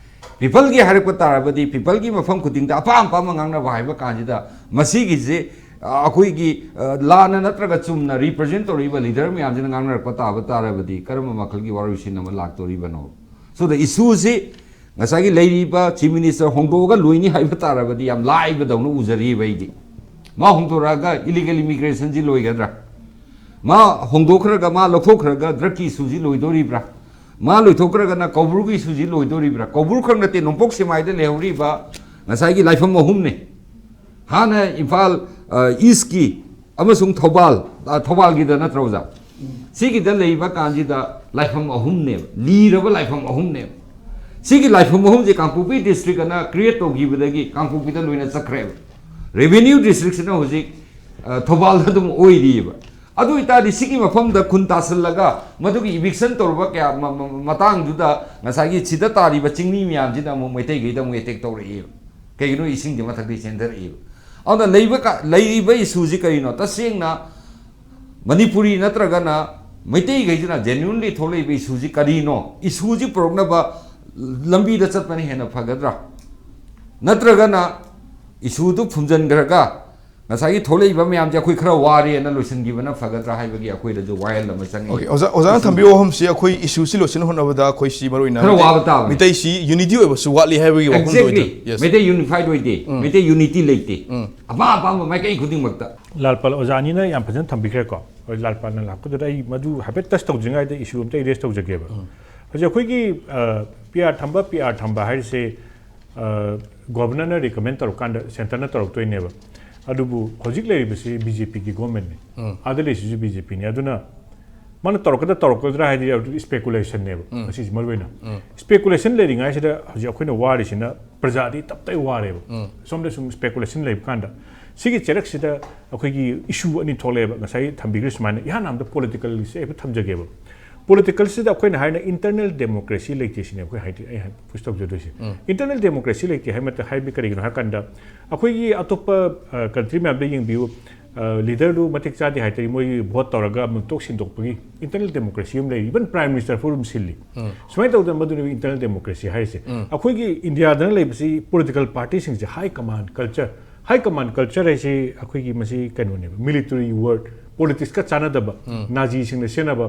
ꯄꯤꯄꯜꯒꯤ ꯍꯥꯏꯔꯛꯄ ꯇꯥꯔꯕꯗꯤ, ꯄꯤꯄꯜꯒꯤ ꯃꯐꯝ ꯈꯨꯗꯤꯡꯗ ꯑꯄꯥꯝ ꯑꯄꯥꯝꯕ ꯉꯥꯡꯅꯕ ꯍꯥꯏꯕ ꯀꯥꯟꯁꯤꯗ, ꯃꯁꯤꯒꯤꯁꯦ, ꯑ, ꯑꯩꯈꯣꯏꯒꯤ, ꯑ, ꯂꯥꯟꯅ ꯅꯠꯇ꯭ꯔꯒ ꯆꯨꯝꯅ ꯔꯤꯄ꯭ꯔꯖꯦꯟ ꯇꯧꯔꯛꯏꯕ ꯂꯤꯗꯔ ꯃꯌꯥꯝꯁꯤꯅ ꯉꯥꯡꯅꯔꯛꯄ ꯇꯥꯕ ꯇꯥꯔꯕꯗꯤ ꯀꯔꯝꯕ ꯃꯈꯜꯒꯤ ꯋꯥꯔꯣꯏꯁꯤꯟ ꯑꯃ ꯂꯥꯛꯇꯣꯔꯤꯕꯅꯣ? So the issue ꯁꯤ ꯉꯁꯥꯏꯒꯤ ꯂꯩꯔꯤꯕ ꯆꯤꯐ ꯃꯤꯅꯤꯁꯇꯔ ꯍꯣꯡꯗꯣꯛꯑꯒ ꯂꯣꯏꯅꯤ ꯍꯥꯏꯕ ꯇꯥꯔꯕꯗꯤ ꯌꯥꯝ ꯂꯥꯏꯕꯗꯧꯅ ꯎꯖꯔꯤꯕ ꯑꯩꯗꯤ꯫ ꯃꯥ ꯍꯣꯡꯗꯣꯔꯛꯑꯒ ꯏꯂꯤꯒꯦꯜ ꯏꯃꯤꯒ꯭ꯔꯦꯁꯟꯁꯤ ꯂꯣꯏꯒꯗ꯭ꯔꯥ? ꯃꯥ ꯍꯣꯡꯗꯣꯛꯈ꯭ꯔꯒ, ꯃꯥ ꯂꯧꯊꯣꯛꯈ꯭ꯔꯒ ꯗ꯭ꯔꯒꯀꯤ ꯏꯁꯨꯁꯤ ꯂꯣꯏꯗꯣꯔꯤꯕ꯭ꯔꯥ? ꯃꯥ ꯂꯣꯏꯊꯣꯛꯈ꯭ꯔꯒꯅ ꯀꯧꯕ꯭ꯔꯨꯒꯤ ꯏꯁꯨꯁꯤ ꯂꯣꯏꯗꯣꯔꯤꯕ꯭ꯔꯥ? ꯀꯧꯕ꯭ꯔꯨ ꯈꯛ ꯅꯠꯇꯦ, ꯅꯣꯡꯄꯣꯛ ꯁꯦꯛꯃꯥꯏꯗ ꯂꯩꯍꯧꯔꯤꯕ ꯉꯁꯥꯏꯒꯤ ꯂꯥꯏꯐꯝ ꯑꯍꯨꯝꯅꯦ꯫ ꯍꯥꯟꯅ ꯏꯝꯐꯥꯜ, ꯑ, ꯏꯁꯀꯤ ꯑꯃꯁꯨꯡ ꯊꯧꯕꯥꯜ, ꯑ, ꯊꯧꯕꯥꯜꯒꯤꯗ ꯅꯠꯇ꯭ꯔꯣ ꯑꯣꯖꯥ? ꯁꯤꯒꯤꯗ ꯂꯩꯕ ꯀꯥꯟꯁꯤꯗ ꯂꯥꯏꯐꯝ ꯑꯍꯨꯝꯅꯦꯕ, ꯂꯤꯔꯕ ꯂꯥꯏꯐꯝ ꯑꯍꯨꯝꯅꯦꯕ꯫ ꯁꯤꯒꯤ ꯂꯥꯏꯐꯝ ꯑꯍꯨꯝꯁꯦ ꯀꯥꯡꯄꯣꯛꯄꯤ ꯗꯤꯁꯇ꯭ꯔꯤꯛ ꯑꯅ ꯀ꯭ꯔꯤꯌꯦꯠ ꯇꯧꯈꯤꯕꯗꯒꯤ ꯀꯥꯡꯄꯣꯛꯄꯤꯗ ꯂꯣꯏꯅ ꯆꯠꯈ꯭ꯔꯦꯕ꯫ ꯔꯦꯚꯦꯅ꯭ꯌꯨ ꯗꯤꯁꯇ꯭ꯔꯤꯛꯁꯤꯅ ꯍꯧꯖꯤꯛ, ꯑ, ꯊꯧꯕꯥꯜꯗ ꯑꯗꯨꯝ ꯑꯣꯏꯔꯤꯑꯕ꯫ ꯑꯗꯨ ꯑꯣꯏꯇꯥꯔꯗꯤ ꯁꯤꯒꯤ ꯃꯐꯝꯗ ꯈꯨꯟ ꯇꯥꯁꯤꯜꯂꯒ ꯃꯗꯨꯒꯤ ꯏꯚꯤꯛꯁꯟ ꯇꯧꯔꯕ ꯀꯌꯥ ꯃ-, ꯃ-, ꯃꯇꯥꯡꯗꯨꯗ ꯉꯁꯥꯏꯒꯤ ꯁꯤꯗ ꯇꯥꯔꯤꯕ ꯆꯤꯡꯃꯤ ꯃꯌꯥꯝꯁꯤꯅ ꯑꯃꯨꯛ ꯃꯩꯇꯩꯈꯩꯗ ꯑꯃꯨꯛ ꯑꯦꯇꯦꯛ ꯇꯧꯔꯛꯏꯕ꯫ ꯀꯩꯒꯤꯅꯣ? ꯏꯁꯤꯡꯁꯦ ꯃꯊꯛꯇꯒꯤ ꯆꯦꯟꯊꯔꯛꯏꯕ꯫ ꯑꯗꯨꯅ ꯂꯩꯕ ꯀ-, ꯂꯩꯔꯤꯕ ꯏꯁꯨꯁꯤ ꯀꯔꯤꯅꯣ? ꯇꯁꯦꯡꯅ ꯃꯅꯤꯄꯨꯔꯤ ꯅꯠꯇ꯭ꯔꯒꯅ ꯃꯩꯇꯩꯈꯩꯁꯤꯅ ꯖꯦꯅ꯭ꯌꯨꯟꯂꯤ ꯊꯣꯛꯂꯛꯏꯕ ꯏꯁꯨꯁꯤ ꯀꯔꯤꯅꯣ? ꯏꯁꯨꯁꯤ ꯄꯨꯔꯛꯅꯕ ꯂꯝꯕꯤꯗ ꯆꯠꯄꯅ ꯍꯦꯟꯅ ꯐꯒꯗ꯭ꯔꯥ? ꯅꯠꯇ꯭ꯔꯒꯅ ꯏꯁꯨꯗꯨ ꯐꯨꯝꯖꯤꯟꯈ꯭ꯔꯒ ꯉꯁꯥꯏꯒꯤ ꯊꯣꯛꯂꯛꯏꯕ ꯃꯌꯥꯝꯁꯦ ꯑꯩꯈꯣꯏ ꯈꯔ ꯋꯥꯔꯦꯅ ꯂꯣꯏꯁꯤꯟꯈꯤꯕꯅ ꯐꯒꯗ꯭ꯔꯥ ꯍꯥꯏꯕꯒꯤ ꯑꯩꯈꯣꯏꯗꯁꯨ ꯋꯥꯌꯦꯜ ꯑꯃ ꯆꯪꯉꯤ꯫ ꯑꯣꯀꯦ, ꯑꯣꯖꯥ ꯑꯣꯖꯥꯅ ꯊꯝꯕꯤꯌꯨ ꯋꯥꯐꯝꯁꯤ ꯑꯩꯈꯣꯏ ꯏꯁꯨꯁꯤ ꯂꯣꯏꯁꯤꯟꯅ ꯍꯣꯠꯅꯕꯗ ꯑꯩꯈꯣꯏ ꯁꯤ ꯃꯔꯨ ꯑꯣꯏꯅ ꯈꯔ ꯃꯤꯇꯩ- ꯋꯥꯕ ꯇꯥꯕꯅꯤ꯫ ꯃꯤꯇꯩꯁꯤ ꯌꯨꯅꯤꯇꯤ ꯑꯣꯏꯕꯁꯨ ꯋꯥꯠꯂꯤ ꯍꯥꯏꯕꯒꯤ ꯋꯥꯐꯝꯗꯣ Exactly. ꯑꯣꯏꯗꯣꯏ꯫ Yes. ꯃꯩꯇꯩ ꯌꯨꯅꯤꯐꯥꯏꯠ ꯑꯣꯏꯗꯦ, ꯃꯩꯇꯩ ꯌꯨꯅꯤꯇꯤ ꯂꯩꯇꯦ꯫ ꯑꯄꯥꯝ ꯑꯄꯥꯝꯕ ꯃꯥꯏꯀꯩ ꯈꯨꯗꯤꯡꯃꯛꯇ꯫ ꯂꯥꯜꯄꯥꯜ ꯑꯣꯖꯥ ꯑꯅꯤꯅ ꯌꯥꯝ ꯐꯖꯅ ꯊꯝꯕꯤꯈ꯭ꯔꯦꯀꯣ꯫ ꯍꯣꯏ, ꯂꯥꯜꯄꯥꯜꯅ ꯂꯥꯛꯄꯗꯨꯗ ꯑꯩ ꯃꯗꯨ ꯍꯥꯏꯐꯦꯠ ꯇꯁ ꯇꯧꯗ꯭ꯔꯤꯉꯩꯗ ꯏꯁꯨ ꯑꯝꯇ ꯑꯦꯗ꯭ꯔꯦꯁ ꯇꯧꯖꯒꯦꯕ꯫ ꯍꯧꯖꯤꯛ ꯑꯩꯈꯣꯏꯒꯤ ꯄꯤ ꯑꯥꯔ ꯊꯝꯕ, ꯄꯤ ꯑꯥꯔ ꯊꯝꯕ ꯍꯥꯏꯔꯤꯁꯦ ꯒꯣꯚꯔꯅꯔꯅ ꯔꯤꯀꯃꯦꯟ ꯇꯧꯔꯀꯥꯟꯗ ꯁꯦꯟꯇꯔꯅ ꯇꯧꯔꯛꯇꯣꯏꯅꯦꯕ꯫ ꯑꯗꯨꯕꯨ ꯍꯧꯖꯤꯛ ꯂꯩꯔꯤꯕꯁꯤ ꯕꯤ ꯖꯦ ꯄꯤꯒꯤ ꯒꯣꯔꯃꯦꯟꯅꯤ꯫ ꯑꯥꯗ ꯂꯩꯔꯤꯁꯤꯁꯨ ꯕꯤ ꯖꯦ ꯄꯤꯅꯤ꯫ ꯑꯗꯨꯅ ꯃꯥꯅ ꯇꯧꯔꯛꯀꯗ ꯇꯧꯔꯛꯀꯗ꯭ꯔꯥ ꯍꯥꯏꯗꯤ ꯏꯁꯄꯦꯀꯨꯂꯦꯁꯟꯅꯦꯕ꯫ ꯃꯁꯤꯁꯤ ꯃꯔꯨ ꯑꯣꯏꯅ ꯏꯁꯄꯦꯀꯨꯂꯦꯁꯟ ꯂꯩꯔꯤꯉꯩꯁꯤꯗ ꯍꯧꯖꯤꯛ ꯑꯩꯈꯣꯏꯅ ꯋꯥꯔꯤꯁꯤꯅ ꯄ꯭ꯔꯖꯥꯗꯤ ꯇꯞꯇꯥꯏ ꯋꯥꯔꯦꯕ꯫ ꯁꯣꯝꯗ ꯁꯨꯝ ꯏꯁꯄꯦꯀꯨꯂꯦꯁꯟ ꯂꯩꯕ ꯀꯥꯟꯗ ꯁꯤꯒꯤ ꯆꯩꯔꯛꯁꯤꯗ ꯑꯩꯈꯣꯏꯒꯤ ꯏꯁꯨ ꯑꯅꯤ ꯊꯣꯛꯂꯛꯑꯦꯕ꯫ ꯉꯁꯥꯏ ꯊꯝꯕꯤꯈ꯭ꯔꯦ ꯁꯨꯃꯥꯏꯅ, ꯏꯍꯥꯟ ꯍꯥꯟꯕꯗ ꯄꯣꯂꯤꯇꯤꯀꯦꯜꯁꯦ ꯍꯥꯏꯐꯦꯠ ꯊꯝꯖꯒꯦꯕ꯫ ꯄꯣꯂꯤꯇꯤꯀꯦꯜꯁꯤꯗ ꯑꯩꯈꯣꯏꯅ ꯍꯥꯏꯅ ꯏꯟꯇꯔꯅꯦꯜ ꯗꯦꯃꯣꯀ꯭ꯔꯦꯁꯤ ꯂꯩꯇꯦ ꯁꯤꯅꯦ ꯑꯩꯈꯣꯏ ꯍꯥꯏꯗꯤ ꯑꯩ ꯍꯥꯏ- ꯄꯨꯁ ꯇꯧꯖꯗꯣꯏꯁꯦ꯫ ꯏꯟꯇꯔꯅꯦꯜ ꯗꯦꯃꯣꯀ꯭ꯔꯦꯁꯤ ꯂꯩꯇꯦ ꯍꯥꯏꯕ ꯃꯇꯝ ꯍꯥꯏꯕꯗꯤ ꯀꯔꯤꯒꯤꯅꯣ ꯍꯥꯏ ꯀꯥꯟꯗ ꯑꯩꯈꯣꯏꯒꯤ ꯑꯇꯣꯞꯄ ꯀꯟꯇ꯭ꯔꯤ ꯃꯌꯥꯝꯗ ꯌꯦꯡꯕꯤꯌꯨ, ꯂꯤꯗꯔꯗꯨ ꯃꯇꯤꯛ ꯆꯥꯗꯦ ꯍꯥꯏꯇꯥꯔꯗꯤ ꯃꯣꯏꯒꯤ ꯚꯣꯠ ꯇꯧꯔꯒ ꯑꯃꯨꯛ ꯇꯣꯛ ꯁꯤꯟꯗꯣꯛꯄꯒꯤ ꯏꯟꯇꯔꯅꯦꯜ ꯗꯦꯃꯣꯀ꯭ꯔꯦꯁꯤ ꯑꯃ ꯂꯩꯔꯤ꯫ ꯏꯚꯟ ꯄ꯭ꯔꯥꯏꯝ ꯃꯤꯅꯤꯁꯇꯔ ꯐꯥꯎ ꯑꯗꯨꯝ ꯁꯤꯜꯂꯤ꯫ ꯁꯨꯃꯥꯏꯅ ꯇꯧꯗꯅ ꯃꯗꯨꯅꯦꯕ ꯏꯟꯇꯔꯅꯦꯜ ꯗꯦꯃꯣꯀ꯭ꯔꯦꯁꯤ ꯍꯥꯏꯔꯤꯁꯦ꯫ ꯑꯩꯈꯣꯏꯒꯤ ꯏꯟꯗꯤꯌꯥꯗꯅ ꯂꯩꯕꯁꯤ ꯄꯣꯂꯤꯇꯤꯀꯦꯜ ꯄꯥꯔꯇꯤꯁꯤꯡꯁꯦ ꯍꯥꯏ ꯀꯃꯥꯟ ꯀꯜꯆꯔ, ꯍꯥꯏ ꯀꯃꯥꯟ ꯀꯜꯆꯔ ꯍꯥꯏꯁꯤ ꯑꯩꯈꯣꯏꯒꯤ ꯃꯁꯤ ꯀꯩꯅꯣꯅꯦꯕ, ꯃꯤꯂꯤꯇꯔꯤ ꯋꯥꯔꯗ, ꯄꯣꯂꯤꯇꯤꯛꯁꯀ ꯆꯥꯟꯅꯗꯕ, ꯅꯥꯖꯤꯁꯤꯡꯅ ꯁꯦꯟꯅꯕ,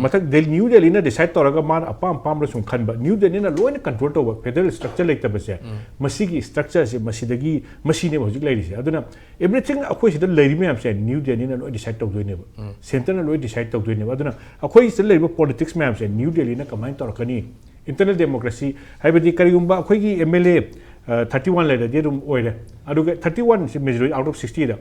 ꯃꯊꯛ ꯗꯦꯜ- ꯅ꯭ꯌꯨ ꯗꯦꯜꯂꯤꯅ ꯗꯤꯁꯥꯏꯠ ꯇꯧꯔꯒ ꯃꯥꯅ ꯑꯄꯥꯝ ꯑꯄꯥꯝꯕ ꯁꯨꯝ ꯈꯟꯕ, ꯅ꯭ꯌꯨ ꯗꯦꯜꯂꯤꯅ ꯂꯣꯏꯅ ꯀꯟꯇ꯭ꯔꯣꯜ ꯇꯧꯕ, ꯐꯦꯗꯔꯦꯜ ꯁ꯭ꯇ꯭ꯔꯛꯆꯔ ꯂꯩꯇꯕꯁꯦ, ꯃꯁꯤꯒꯤ ꯁ꯭ꯇ꯭ꯔꯛꯆꯔꯁꯦ ꯃꯁꯤꯗꯒꯤ ꯃꯁꯤꯅꯦꯕ ꯍꯧꯖꯤꯛ ꯂꯩꯔꯤꯁꯦ꯫ ꯑꯗꯨꯅ ꯑꯦꯕ꯭ꯔꯤꯊꯤꯡ ꯑꯩꯈꯣꯏ ꯁꯤꯗ ꯂꯩꯔꯤ ꯃꯌꯥꯝꯁꯦ ꯅ꯭ꯌꯨ ꯗꯦꯜꯂꯤꯅ ꯂꯣꯏ ꯗꯤꯁꯥꯏꯠ ꯇꯧꯗꯣꯏꯅꯦꯕ, ꯁꯦꯟꯇꯔꯅ ꯂꯣꯏ ꯗꯤꯁꯥꯏꯠ ꯇꯧꯗꯣꯏꯅꯦꯕ꯫ ꯑꯗꯨꯅ ꯑꯩꯈꯣꯏ ꯁꯤꯗ ꯂꯩꯔꯤꯕ ꯄꯣꯂꯤꯇꯤꯛꯁ ꯃꯌꯥꯝꯁꯦ ꯅ꯭ꯌꯨ ꯗꯦꯜꯂꯤꯅ ꯀꯃꯥꯏꯅ ꯇꯧꯔꯛꯀꯅꯤ? ꯏꯟꯇꯔꯅꯦꯜ ꯗꯦꯃꯣꯀ꯭ꯔꯦꯁꯤ ꯍꯥꯏꯕꯗꯤ ꯀꯔꯤꯒꯨꯝꯕ ꯑꯩꯈꯣꯏꯒꯤ M L A thirty one ꯂꯩꯔꯗꯤ ꯑꯗꯨꯝ ꯑꯣꯏꯔꯦ꯫ ꯑꯗꯨꯒ ꯊꯥꯔꯇꯤ ꯋꯥꯟꯁꯤ ꯃꯦꯖꯣꯔꯤꯇꯤ ꯑꯥꯎꯠ ꯑꯣꯐ ꯁꯤꯛꯁꯇꯤꯗ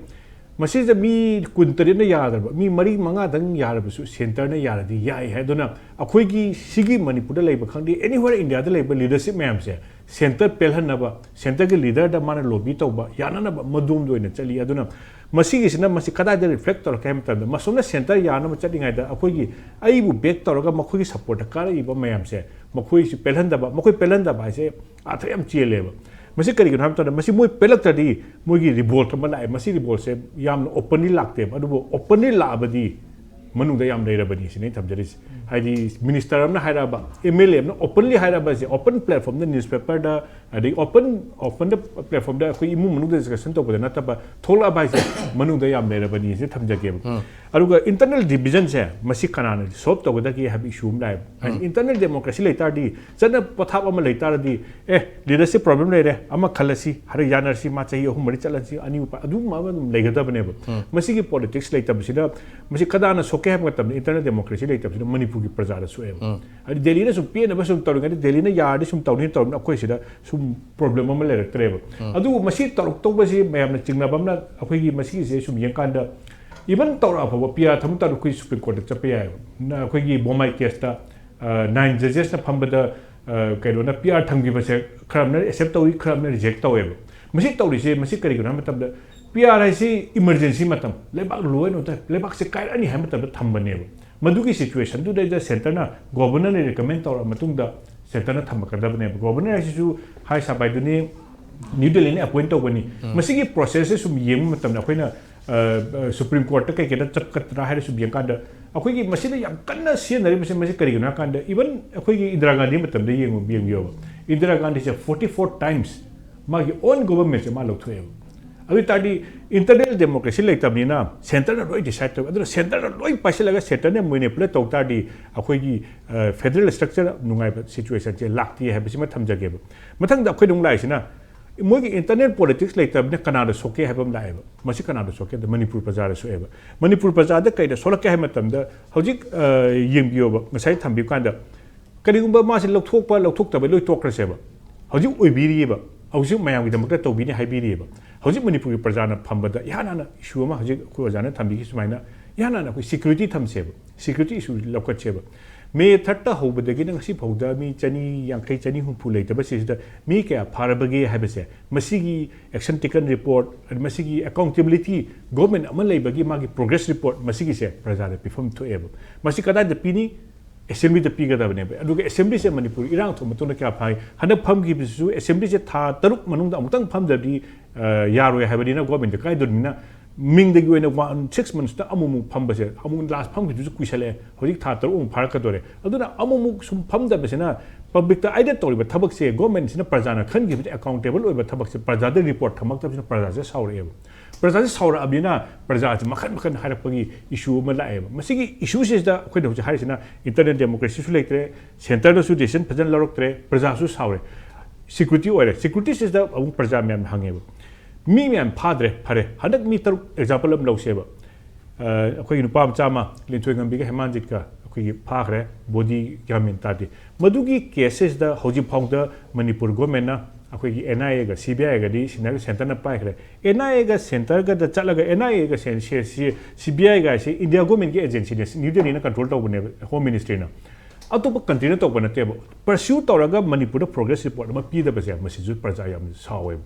ꯃꯁꯤꯗ ꯃꯤ ꯀꯨꯟꯇꯔꯦꯠꯅ ꯌꯥꯗ꯭ꯔꯕ, ꯃꯤ ꯃꯔꯤ ꯃꯉꯥꯗꯪ ꯌꯥꯔꯕꯁꯨ ꯁꯦꯟꯇꯔꯅ ꯌꯥꯔꯗꯤ ꯌꯥꯏ ꯍꯥꯏ꯫ ꯑꯗꯨꯅ ꯑꯩꯈꯣꯏꯒꯤ ꯁꯤꯒꯤ ꯃꯅꯤꯄꯨꯔꯗ ꯂꯩꯕ ꯈꯪꯗꯦ, ꯑꯦꯅꯤꯋꯦꯔ ꯏꯟꯗꯤꯌꯥꯗ ꯂꯩꯕ ꯂꯤꯗꯔꯁꯤꯞ ꯃꯌꯥꯝꯁꯦ ꯁꯦꯟꯇꯔ ꯄꯦꯜꯍꯟꯅꯕ, ꯁꯦꯟꯇꯔꯒꯤ ꯂꯤꯗꯔꯗ ꯃꯥꯅ ꯂꯣꯕꯤ ꯇꯧꯕ ꯌꯥꯅꯅꯕ ꯃꯗꯣꯝꯗ ꯑꯣꯏꯅ ꯆꯠꯂꯤ꯫ ꯑꯗꯨꯅ ꯃꯁꯤꯒꯤꯁꯤꯅ ꯃꯁꯤ ꯀꯗꯥꯏꯗ ꯔꯤꯐ꯭ꯂꯦꯛ ꯇꯧꯔꯛꯀꯦ ꯍꯥꯏꯕ ꯃꯇꯝꯗ ꯃꯁꯣꯝꯅ ꯁꯦꯟꯇꯔ ꯌꯥꯅꯕ ꯆꯠꯂꯤꯉꯩꯗ ꯑꯩꯈꯣꯏꯒꯤ ꯑꯩꯕꯨ ꯕꯦꯛ ꯇꯧꯔꯒ ꯃꯈꯣꯏꯒꯤ ꯁꯞꯄꯣꯔꯠꯇ ꯀꯥꯔꯛꯏꯕ ꯃꯌꯥꯝꯁꯦ ꯃꯈꯣꯏꯁꯨ ꯄꯦꯜꯍꯟꯗꯕ, ꯃꯈꯣꯏ ꯄꯦꯜꯍꯟꯗꯕ ꯍꯥꯏꯁꯦ ꯑꯥꯔꯊ ꯌꯥꯝ ꯆꯦꯜꯂꯦꯕ꯫ ꯃꯁꯤ ꯀꯔꯤꯒꯤꯅꯣ ꯍꯥꯏꯕ ꯃꯇꯝꯗ ꯃꯁꯤ ꯃꯣꯏ ꯄꯦꯜꯂꯛꯇ꯭ꯔꯗꯤ ꯃꯣꯏꯒꯤ ꯔꯤꯚꯣꯜꯠ ꯑꯃ ꯂꯥꯛꯑꯦ꯫ ꯃꯁꯤ ꯔꯤꯚꯣꯜꯠꯁꯦ ꯌꯥꯝꯅ ꯑꯣꯄꯟꯂꯤ ꯂꯥꯛꯇꯦꯕ, ꯑꯗꯨꯕꯨ ꯑꯣꯄꯟꯂꯤ ꯂꯥꯛꯑꯕꯗꯤ ꯃꯅꯨꯡꯗ ꯌꯥꯝ ꯂꯩꯔꯕꯅꯤ ꯁꯤꯅꯤ ꯑꯩꯅ ꯊꯝꯖꯔꯤꯁꯦ꯫ ꯍꯥꯏꯗꯤ ꯃꯤꯅꯤꯁꯇꯔ ꯑꯃꯅ ꯍꯥꯏꯔꯛꯑꯕ, ꯑꯦꯝ ꯑꯦꯜ ꯑꯦ ꯑꯃꯅ ꯑꯣꯄꯟꯂꯤ ꯍꯥꯏꯔꯛꯑꯕ ꯍꯥꯏꯁꯦ, ꯑꯣꯄꯟ ꯄ꯭ꯂꯦꯠꯐꯣꯝꯗ, ꯅ꯭ꯌꯨꯁꯄꯦꯄꯔꯗ, ꯑꯗꯩ ꯑꯣꯄꯟ ꯑꯣꯄꯟꯗ ꯄ꯭ꯂꯦꯠꯐꯣꯝꯗ ꯑꯩꯈꯣꯏ ꯏꯃꯨꯡ ꯃꯅꯨꯡꯗ ꯗꯤꯁꯀꯁꯟ ꯇꯧꯕꯗ ꯅꯠꯇꯕ ꯊꯣꯛꯂꯛꯑꯕ ꯍꯥꯏꯁꯦ, ꯃꯅꯨꯡꯗ ꯌꯥꯝ ꯂꯩꯔꯕꯅꯤ ꯁꯤ ꯊꯝꯖꯒꯦꯕ꯫ ꯑꯗꯨꯒ ꯏꯟꯇꯔꯅꯦꯜ ꯗꯤꯕꯤꯖꯟꯁꯦ ꯃꯁꯤ ꯀꯅꯥꯅ ꯁꯣꯜꯕ ꯇꯧꯒꯗꯒꯦ ꯍꯥꯏꯕ ꯏꯁꯨ ꯑꯃ ꯂꯥꯛꯑꯦꯕ꯫ ꯍꯥꯏꯗꯤ ꯏꯟꯇꯔꯅꯦꯜ ꯗꯦꯃꯣꯀ꯭ꯔꯦꯁꯤ ꯂꯩꯇꯥꯔꯗꯤ, ꯆꯠꯅ ꯄꯊꯥꯞ ꯑꯃ ꯂꯩꯇꯥꯔꯗꯤ, ꯑꯦ, ꯂꯤꯗꯔꯁꯤꯞ ꯄ꯭ꯔꯣꯕ꯭ꯂꯦꯝ ꯂꯩꯔꯦ, ꯑꯃ ꯈꯜꯂꯁꯤ, ꯍꯥꯏꯔꯒ ꯌꯥꯅꯔꯁꯤ, ꯃꯥ ꯆꯍꯤ ꯑꯍꯨꯝ ꯃꯔꯤ ꯆꯠꯂꯁꯤ, ꯑꯅꯤ ꯎꯄꯥ-, ꯑꯗꯨꯒꯨꯝꯕ ꯑꯃ ꯑꯗꯨꯝ ꯂꯩꯒꯗꯕꯅꯦꯕ꯫ ꯃꯁꯤꯒꯤ ꯄꯣꯂꯤꯇꯤꯛꯁ ꯂꯩꯇꯕꯁꯤꯗ, ꯃꯁꯤ ꯀꯗꯥꯅ ꯁꯣꯛꯀꯦ ꯍꯥꯏꯕ ꯃꯇꯝꯗ, ꯏꯟꯇꯔꯅꯦꯜ ꯗꯦꯃꯣꯀ꯭ꯔꯦꯁꯤ ꯂꯩꯇꯕꯁꯤꯅ ꯃꯅꯤꯄꯨꯔꯒꯤ ꯄ꯭ꯔꯖꯥꯗ ꯁꯣꯛꯑꯦꯕ꯫ ꯍꯥꯏꯗꯤ ꯗꯦꯜꯂꯤꯅ ꯁꯨꯝ ꯄꯦꯟꯅꯕ ꯁꯨꯝ ꯇꯧꯔꯤꯉꯩꯗ, ꯗꯦꯜꯂꯤꯅ ꯌꯥꯔꯗꯤ ꯁꯨꯝ ꯇꯧꯅꯤ ꯇꯧꯔꯕꯅꯤꯅ ꯑꯩꯈꯣꯏ ꯁꯤꯗ ꯁꯨꯝ ꯄ꯭ꯔꯣꯕ꯭ꯂꯦꯝ ꯑꯃ ꯂꯩꯔꯛꯇ꯭ꯔꯦꯕ꯫ ꯑꯗꯨꯕꯨ ꯃꯁꯤ ꯇꯧꯔꯛꯇꯧꯕꯁꯤ ꯃꯌꯥꯝꯅ ꯆꯤꯡꯅꯕ ꯑꯃꯅ, ꯑꯩꯈꯣꯏꯒꯤ ꯃꯁꯤꯒꯤꯁꯦ ꯁꯨꯝ ꯌꯦꯡꯀꯥꯟꯗ, ꯏꯚꯟ ꯇꯧꯔꯛꯑ ꯐꯥꯎꯕ ꯄꯤ ꯑꯥꯔ ꯊꯝꯕ ꯇꯥꯔꯗꯤ ꯑꯩꯈꯣꯏ ꯁꯨꯄ꯭ꯔꯤꯝ ꯀꯣꯔꯠꯇ ꯆꯠꯄ ꯌꯥꯏꯑꯕ꯫ ꯅ-, ꯑꯩꯈꯣꯏꯒꯤ ꯕꯣꯃꯥꯏ ꯀꯦꯁꯇ, ꯑ, ꯅꯥꯏꯟ ꯖꯖꯦꯁꯅ ꯐꯝꯕꯗ, ꯑ, ꯀꯩꯅꯣꯅ ꯄꯤ ꯑꯥꯔ ꯊꯝꯈꯤꯕꯁꯦ ꯈꯔ ꯑꯃꯅ ꯑꯦꯛꯁꯦꯞ ꯇꯧꯏ, ꯈꯔ ꯑꯃꯅ ꯔꯤꯖꯦꯛ ꯇꯧꯋꯦꯕ꯫ ꯃꯁꯤ ꯇꯧꯔꯤꯁꯦ, ꯃꯁꯤ ꯀꯔꯤꯒꯤꯅꯣ ꯍꯥꯏꯕ ꯃꯇꯝꯗ, ꯄꯤ ꯑꯥꯔ ꯍꯥꯏꯁꯤ ꯏꯃꯔꯖꯦꯟꯁꯤ ꯃꯇꯝ, ꯂꯩꯕꯥꯛ ꯂꯣꯏ ꯑꯣꯏꯅ ꯂꯩꯕꯥꯛꯁꯦ ꯀꯥꯏꯔꯛꯑꯅꯤ ꯍꯥꯏꯕ ꯃꯇꯝꯗ ꯊꯝꯕꯅꯦꯕ꯫ ꯃꯗꯨꯒꯤ ꯁꯤꯆꯨꯋꯦꯁꯟꯗꯨꯗꯩꯗ ꯁꯦꯟꯇꯔꯅ ꯒꯣꯕꯔꯅꯔꯅ ꯔꯤꯀꯃꯦꯟ ꯇꯧꯔꯕ ꯃꯇꯨꯡꯗ ꯁꯦꯟꯇꯔꯅ ꯊꯝꯃꯛꯀꯗꯕꯅꯦꯕ꯫ ꯒꯣꯕꯔꯅꯔ ꯍꯥꯏꯁꯤꯁꯨ ꯍꯥꯏ ꯁꯥꯕ ꯍꯥꯏꯗꯨꯅꯤ, ꯅ꯭ꯌꯨ ꯗꯦꯜꯂꯤꯅ ꯑꯦꯄꯣꯏꯟ ꯇꯧꯕꯅꯤ꯫ ꯃꯁꯤꯒꯤ ꯄ꯭ꯔꯣꯁꯦꯁꯁꯦ ꯁꯨꯝ ꯌꯦꯡꯕ ꯃꯇꯝꯗ ꯑꯩꯈꯣꯏꯅ, ꯑ, ꯑ, ꯁꯨꯄ꯭ꯔꯤꯝ ꯀꯣꯔꯠꯇ ꯀꯩ ꯀꯩꯗ ꯆꯠꯀꯗ꯭ꯔꯥ ꯍꯥꯏꯔ ꯁꯨꯝ ꯌꯦꯡꯀꯥꯟꯗ, ꯑꯩꯈꯣꯏꯒꯤ ꯃꯁꯤꯗ ꯌꯥꯝ ꯀꯟꯅ ꯁꯤꯖꯤꯟꯅꯔꯤꯕꯁꯦ ꯃꯁꯤ ꯀꯔꯤꯒꯤꯅꯣ ꯍꯥꯏ ꯀꯥꯟꯗ, ꯏꯚꯟ ꯑꯩꯈꯣꯏꯒꯤ ꯏꯟꯗꯤꯔꯥ ꯒꯥꯟꯙꯤ ꯃꯇꯝꯗ ꯌꯦꯡꯉꯨ-, ꯌꯦꯡꯕꯤꯌꯣꯕ, ꯏꯟꯗꯤꯔꯥ ꯒꯥꯟꯙꯤꯁꯦ ꯐꯣꯔꯇꯤ ꯐꯣꯔ ꯇꯥꯏꯝꯁ ꯃꯥꯒꯤ ꯑꯣꯟ ꯒꯣꯕꯔꯃꯦꯟꯁꯦ ꯃꯥ ꯂꯧꯊꯣꯛꯑꯦꯕ꯫ ꯑꯗꯨ ꯑꯣꯏ ꯇꯥꯔꯗꯤ ꯏꯟꯇꯔꯅꯦꯜ ꯗꯦꯃꯣꯀ꯭ꯔꯦꯁꯤ ꯂꯩꯇꯕꯅꯤꯅ ꯁꯦꯟꯇꯔꯅ ꯂꯣꯏ ꯗꯤꯁꯥꯏꯗ ꯇꯧꯋꯦ꯫ ꯑꯗꯨꯅ ꯁꯦꯟꯇꯔꯅ ꯂꯣꯏ ꯄꯥꯏꯁꯤꯜꯂꯒ ꯁꯦꯟꯇꯔꯅ ꯃꯦꯅꯤꯄꯨꯂꯦꯠ ꯇꯧ ꯇꯥꯔꯗꯤ ꯑꯩꯈꯣꯏꯒꯤ, ꯑ, ꯐꯦꯗꯔꯦꯜ ꯁ꯭ꯇ꯭ꯔꯛꯆꯔ ꯅꯨꯡꯉꯥꯏꯕ ꯁꯤꯆꯨꯋꯦꯁꯟꯁꯦ ꯂꯥꯛꯇꯦ ꯍꯥꯏꯕꯁꯤꯃ ꯊꯝꯖꯒꯦꯕ꯫ ꯃꯊꯪꯗ ꯑꯩꯈꯣꯏꯗ ꯑꯃꯨꯛ ꯂꯥꯛꯏꯁꯤꯅ ꯃꯣꯏꯒꯤ ꯏꯟꯇꯔꯅꯦꯜ ꯄꯣꯂꯤꯇꯤꯛꯁ ꯂꯩꯇꯕꯅꯤꯅ ꯀꯅꯥꯗ ꯁꯣꯛꯀꯦ ꯍꯥꯏꯕ ꯑꯃ ꯂꯥꯛꯑꯦꯕ꯫ ꯃꯁꯤ ꯀꯅꯥꯗ ꯁꯣꯛꯀꯦ ꯍꯥꯏꯕꯗ ꯃꯅꯤꯄꯨꯔ ꯄ꯭ꯔꯖꯥꯗ ꯁꯣꯛꯑꯦꯕ꯫ ꯃꯅꯤꯄꯨꯔ ꯄ꯭ꯔꯖꯥꯗ ꯀꯩꯗ ꯁꯣꯛꯂꯛꯀꯦ ꯍꯥꯏꯕ ꯃꯇꯝꯗ ꯍꯧꯖꯤꯛ, ꯑ, ꯌꯦꯡꯕꯤꯌꯣꯕ, ꯉꯁꯥꯏ ꯊꯝꯕꯤꯕ ꯀꯥꯟꯗ ꯀꯔꯤꯒꯨꯝꯕ ꯃꯥꯁꯦ ꯂꯧꯊꯣꯛꯄ ꯂꯧꯊꯣꯛꯇꯕ ꯂꯣꯏ ꯇꯣꯛꯈ꯭ꯔꯁꯦꯕ꯫ ꯍꯧꯖꯤꯛ ꯑꯣꯏꯕꯤꯔꯤꯑꯕ, ꯍꯧꯖꯤꯛ ꯃꯌꯥꯝꯒꯤꯗꯃꯛꯇ ꯇꯧꯕꯤꯅꯤ ꯍꯥꯏꯕꯤꯔꯤꯑꯕ꯫ ꯍꯧꯖꯤꯛ ꯃꯅꯤꯄꯨꯔꯒꯤ ꯄ꯭ꯔꯖꯥꯅ ꯐꯝꯕꯗ ꯏꯍꯥꯟ ꯍꯥꯟꯅ ꯏꯁꯨ ꯑꯃ ꯍꯧꯖꯤꯛ ꯑꯩꯈꯣꯏ ꯑꯣꯖꯥꯅ ꯊꯝꯕꯤꯈꯤ ꯁꯨꯃꯥꯏꯅ, ꯏꯍꯥꯟ ꯍꯥꯟꯅ ꯑꯩꯈꯣꯏ ꯁꯦꯀ꯭ꯌꯨꯔꯤꯇꯤ ꯊꯝꯁꯦꯕ, ꯁꯦꯀ꯭ꯌꯨꯔꯤꯇꯤ ꯏꯁꯨ ꯂꯧꯈꯠꯁꯦꯕ꯫ ꯃꯦ ꯊꯥꯔꯠꯇ ꯍꯧꯕꯗꯒꯤꯅ ꯉꯁꯤ ꯐꯥꯎꯗ ꯃꯤ ꯆꯅꯤ ꯌꯥꯡꯈꯩ, ꯆꯅꯤ ꯍꯨꯝꯐꯨ ꯂꯩꯇꯕ ꯁꯤꯁꯤꯗ ꯃꯤ ꯀꯌꯥ ꯐꯥꯔꯕꯒꯦ ꯍꯥꯏꯕꯁꯦ, ꯃꯁꯤꯒꯤ ꯑꯦꯛꯁꯟ ꯇꯦꯀꯟ ꯔꯤꯄꯣꯔꯠ, ꯃꯁꯤꯒꯤ ꯑꯦꯀꯥꯎꯟꯇꯦꯕꯤꯂꯤꯇꯤ ꯒꯣꯔꯃꯦꯟ ꯑꯃ ꯂꯩꯕꯒꯤ ꯃꯥꯒꯤ ꯄ꯭ꯔꯣꯒ꯭ꯔꯦꯁ ꯔꯤꯄꯣꯔꯠ, ꯃꯁꯤꯒꯤꯁꯦ ꯄ꯭ꯔꯖꯥꯗ ꯄꯤꯐꯝ ꯊꯣꯛꯑꯦꯕ꯫ ꯃꯁꯤ ꯀꯗꯥꯏꯗ ꯄꯤꯅꯤ? ꯑꯦꯁꯦꯝꯕ꯭ꯂꯤꯗ ꯄꯤꯒꯗꯕꯅꯦꯕ꯫ ꯑꯗꯨꯒ ꯑꯦꯁꯦꯝꯕ꯭ꯂꯤꯁꯦ ꯃꯅꯤꯄꯨꯔ ꯏꯔꯥꯡ ꯊꯣꯛꯄ ꯃꯇꯨꯡꯗ ꯀꯌꯥ ꯐꯥꯏ? ꯍꯟꯗꯛ ꯐꯝꯈꯤꯕꯁꯤꯁꯨ ꯑꯦꯁꯦꯝꯕ꯭ꯂꯤꯁꯦ ꯊꯥ ꯇꯔꯨꯛ ꯃꯅꯨꯡꯗ ꯑꯃꯨꯛꯇꯪ ꯐꯝꯗ꯭ꯔꯗꯤ, ꯑ, ꯌꯥꯔꯣꯏ ꯍꯥꯏꯕꯅꯤꯅ, ꯒꯣꯔꯃꯦꯟꯗ ꯀꯥꯏꯗꯣꯔꯤꯕꯅꯤꯅ, ꯃꯤꯡꯗꯒꯤ ꯑꯣꯏꯅ ꯋꯥꯟ ꯁꯤꯛꯁ ꯃꯟꯁꯇ ꯑꯃꯨꯛꯃꯨꯛ ꯐꯝꯕꯁꯦ, ꯑꯃꯨꯛ ꯂꯥꯁ ꯐꯝꯈꯤꯕꯗꯨꯁꯨ ꯀꯨꯏꯁꯜꯂꯛꯑꯦ, ꯍꯧꯖꯤꯛ ꯊꯥ ꯇꯔꯨꯛꯃꯨꯛ ꯐꯥꯔꯛꯀꯗꯧꯔꯦ꯫ ꯑꯗꯨꯅ ꯑꯃꯨꯛꯃꯨꯛ ꯁꯨꯝ ꯐꯝꯗꯕꯁꯤꯅ ꯄꯕ꯭ꯂꯤꯛꯇ ꯑꯥꯏꯗꯦꯟ ꯇꯧꯔꯤꯕ ꯊꯕꯛꯁꯦ, ꯒꯣꯔꯃꯦꯟꯁꯤꯅ ꯄ꯭ꯔꯖꯥꯅ ꯈꯟꯈꯤꯕꯁꯦ ꯑꯦꯀꯥꯎꯟꯇꯦꯕꯜ ꯑꯣꯏꯕ ꯊꯕꯛꯁꯦ ꯄ꯭ꯔꯖꯥꯗ ꯔꯤꯄꯣꯔꯠ ꯊꯝꯃꯛꯇꯕꯁꯤꯅ ꯄ꯭ꯔꯖꯥꯁꯦ ꯁꯥꯎꯔꯛꯑꯦꯕ꯫ ꯄ꯭ꯔꯖꯥꯁꯦ ꯁꯥꯎꯔꯛꯑꯕꯅꯤꯅ ꯄ꯭ꯔꯖꯥꯁꯦ ꯃꯈꯟ ꯃꯈꯟ ꯍꯥꯏꯔꯛꯄꯒꯤ ꯏꯁꯨ ꯑꯃ ꯂꯥꯛꯑꯦꯕ꯫ ꯃꯁꯤꯒꯤ ꯏꯁꯨꯁꯤꯗ ꯑꯩꯈꯣꯏꯅ ꯍꯧꯖꯤꯛ ꯍꯥꯏꯔꯤꯁꯤꯅ ꯏꯟꯇꯔꯅꯦꯜ ꯗꯦꯃꯣꯀ꯭ꯔꯦꯁꯤꯁꯨ ꯂꯩꯇ꯭ꯔꯦ, ꯁꯦꯟꯇꯔꯗꯁꯨ ꯗꯤꯁꯤꯖꯟ ꯐꯖꯅ ꯂꯧꯔꯛꯇ꯭ꯔꯦ, ꯄ꯭ꯔꯖꯥꯁꯨ ꯁꯥꯎꯔꯦ꯫ ꯁꯦꯀ꯭ꯌꯨꯔꯤꯇꯤ ꯑꯣꯏꯔꯦ꯫ ꯁꯦꯀ꯭ꯌꯨꯔꯤꯇꯤꯁꯤꯗ ꯑꯃꯨꯛ ꯄ꯭ꯔꯖꯥ ꯃꯌꯥꯝꯅ ꯍꯪꯉꯦꯕ, ꯃꯤ ꯃꯌꯥꯝ ꯐꯥꯗ꯭ꯔꯦ, ꯐꯔꯦ, ꯍꯟꯗꯛ ꯃꯤ ꯇꯔꯨꯛ ꯑꯦꯛꯖꯥꯝꯄꯜ ꯑꯃ ꯂꯧꯁꯦꯕ꯫ ꯑ, ꯑꯩꯈꯣꯏꯒꯤ ꯅꯨꯄꯥ ꯃꯆꯥ ꯑꯃ, ꯂꯤꯟꯊꯣꯏꯉꯝꯕꯤꯒ ꯍꯦꯃꯥꯟꯖꯤꯠꯀ ꯑꯩꯈꯣꯏꯒꯤ ꯐꯥꯈ꯭ꯔꯦ, ꯕꯣꯗꯤ ꯒ꯭ꯌꯥꯟ ꯃꯦꯟ ꯇꯥꯗꯦ꯫ ꯃꯗꯨꯒꯤ ꯀꯦꯁꯦꯁꯇ ꯍꯧꯖꯤꯛ ꯐꯥꯎꯗ ꯃꯅꯤꯄꯨꯔ ꯒꯣꯔꯃꯦꯟꯅ ꯑꯩꯈꯣꯏꯒꯤ ꯑꯦꯟ ꯑꯥꯏ ꯑꯦꯒ ꯁꯤ ꯕꯤ ꯑꯥꯏꯒꯗꯤ ꯁꯤꯟꯅꯔꯒ ꯁꯦꯟꯇꯔꯅ ꯄꯥꯏꯈ꯭ꯔꯦ꯫ ꯑꯦꯟ ꯑꯥꯏ ꯑꯦꯒ ꯁꯦꯟꯇꯔꯒꯗ ꯆꯠꯂꯒ, ꯑꯦꯟ ꯑꯥꯏ ꯑꯦꯒ ꯁꯤ ꯕꯤ ꯑꯥꯏꯒ ꯍꯥꯏꯁꯦ ꯏꯟꯗꯤꯌꯥ ꯒꯣꯔꯃꯦꯟꯒꯤ ꯑꯦꯖꯦꯟꯁꯤꯅꯦ, ꯅ꯭ꯌꯨ ꯗꯦꯜꯂꯤꯅ ꯀꯟꯇ꯭ꯔꯣꯜ ꯇꯧꯕꯅꯦꯕ, ꯍꯣꯝ ꯃꯤꯅꯤꯁꯇ꯭ꯔꯤꯅ꯫ ꯑꯇꯣꯞꯄ ꯀꯟꯇ꯭ꯔꯤꯅ ꯇꯧꯕ ꯅꯠꯇꯦꯕ꯫ ꯄꯔꯁ꯭ꯌꯨ ꯇꯧꯔꯒ ꯃꯅꯤꯄꯨꯔꯗ ꯄ꯭ꯔꯣꯒ꯭ꯔꯦꯁ ꯔꯤꯄꯣꯔꯠ ꯑꯃ ꯄꯤꯗꯕꯁꯦ, ꯃꯁꯤꯁꯨ ꯄ꯭ꯔꯖꯥ ꯌꯥꯝꯅ ꯁꯥꯎꯋꯦꯕ꯫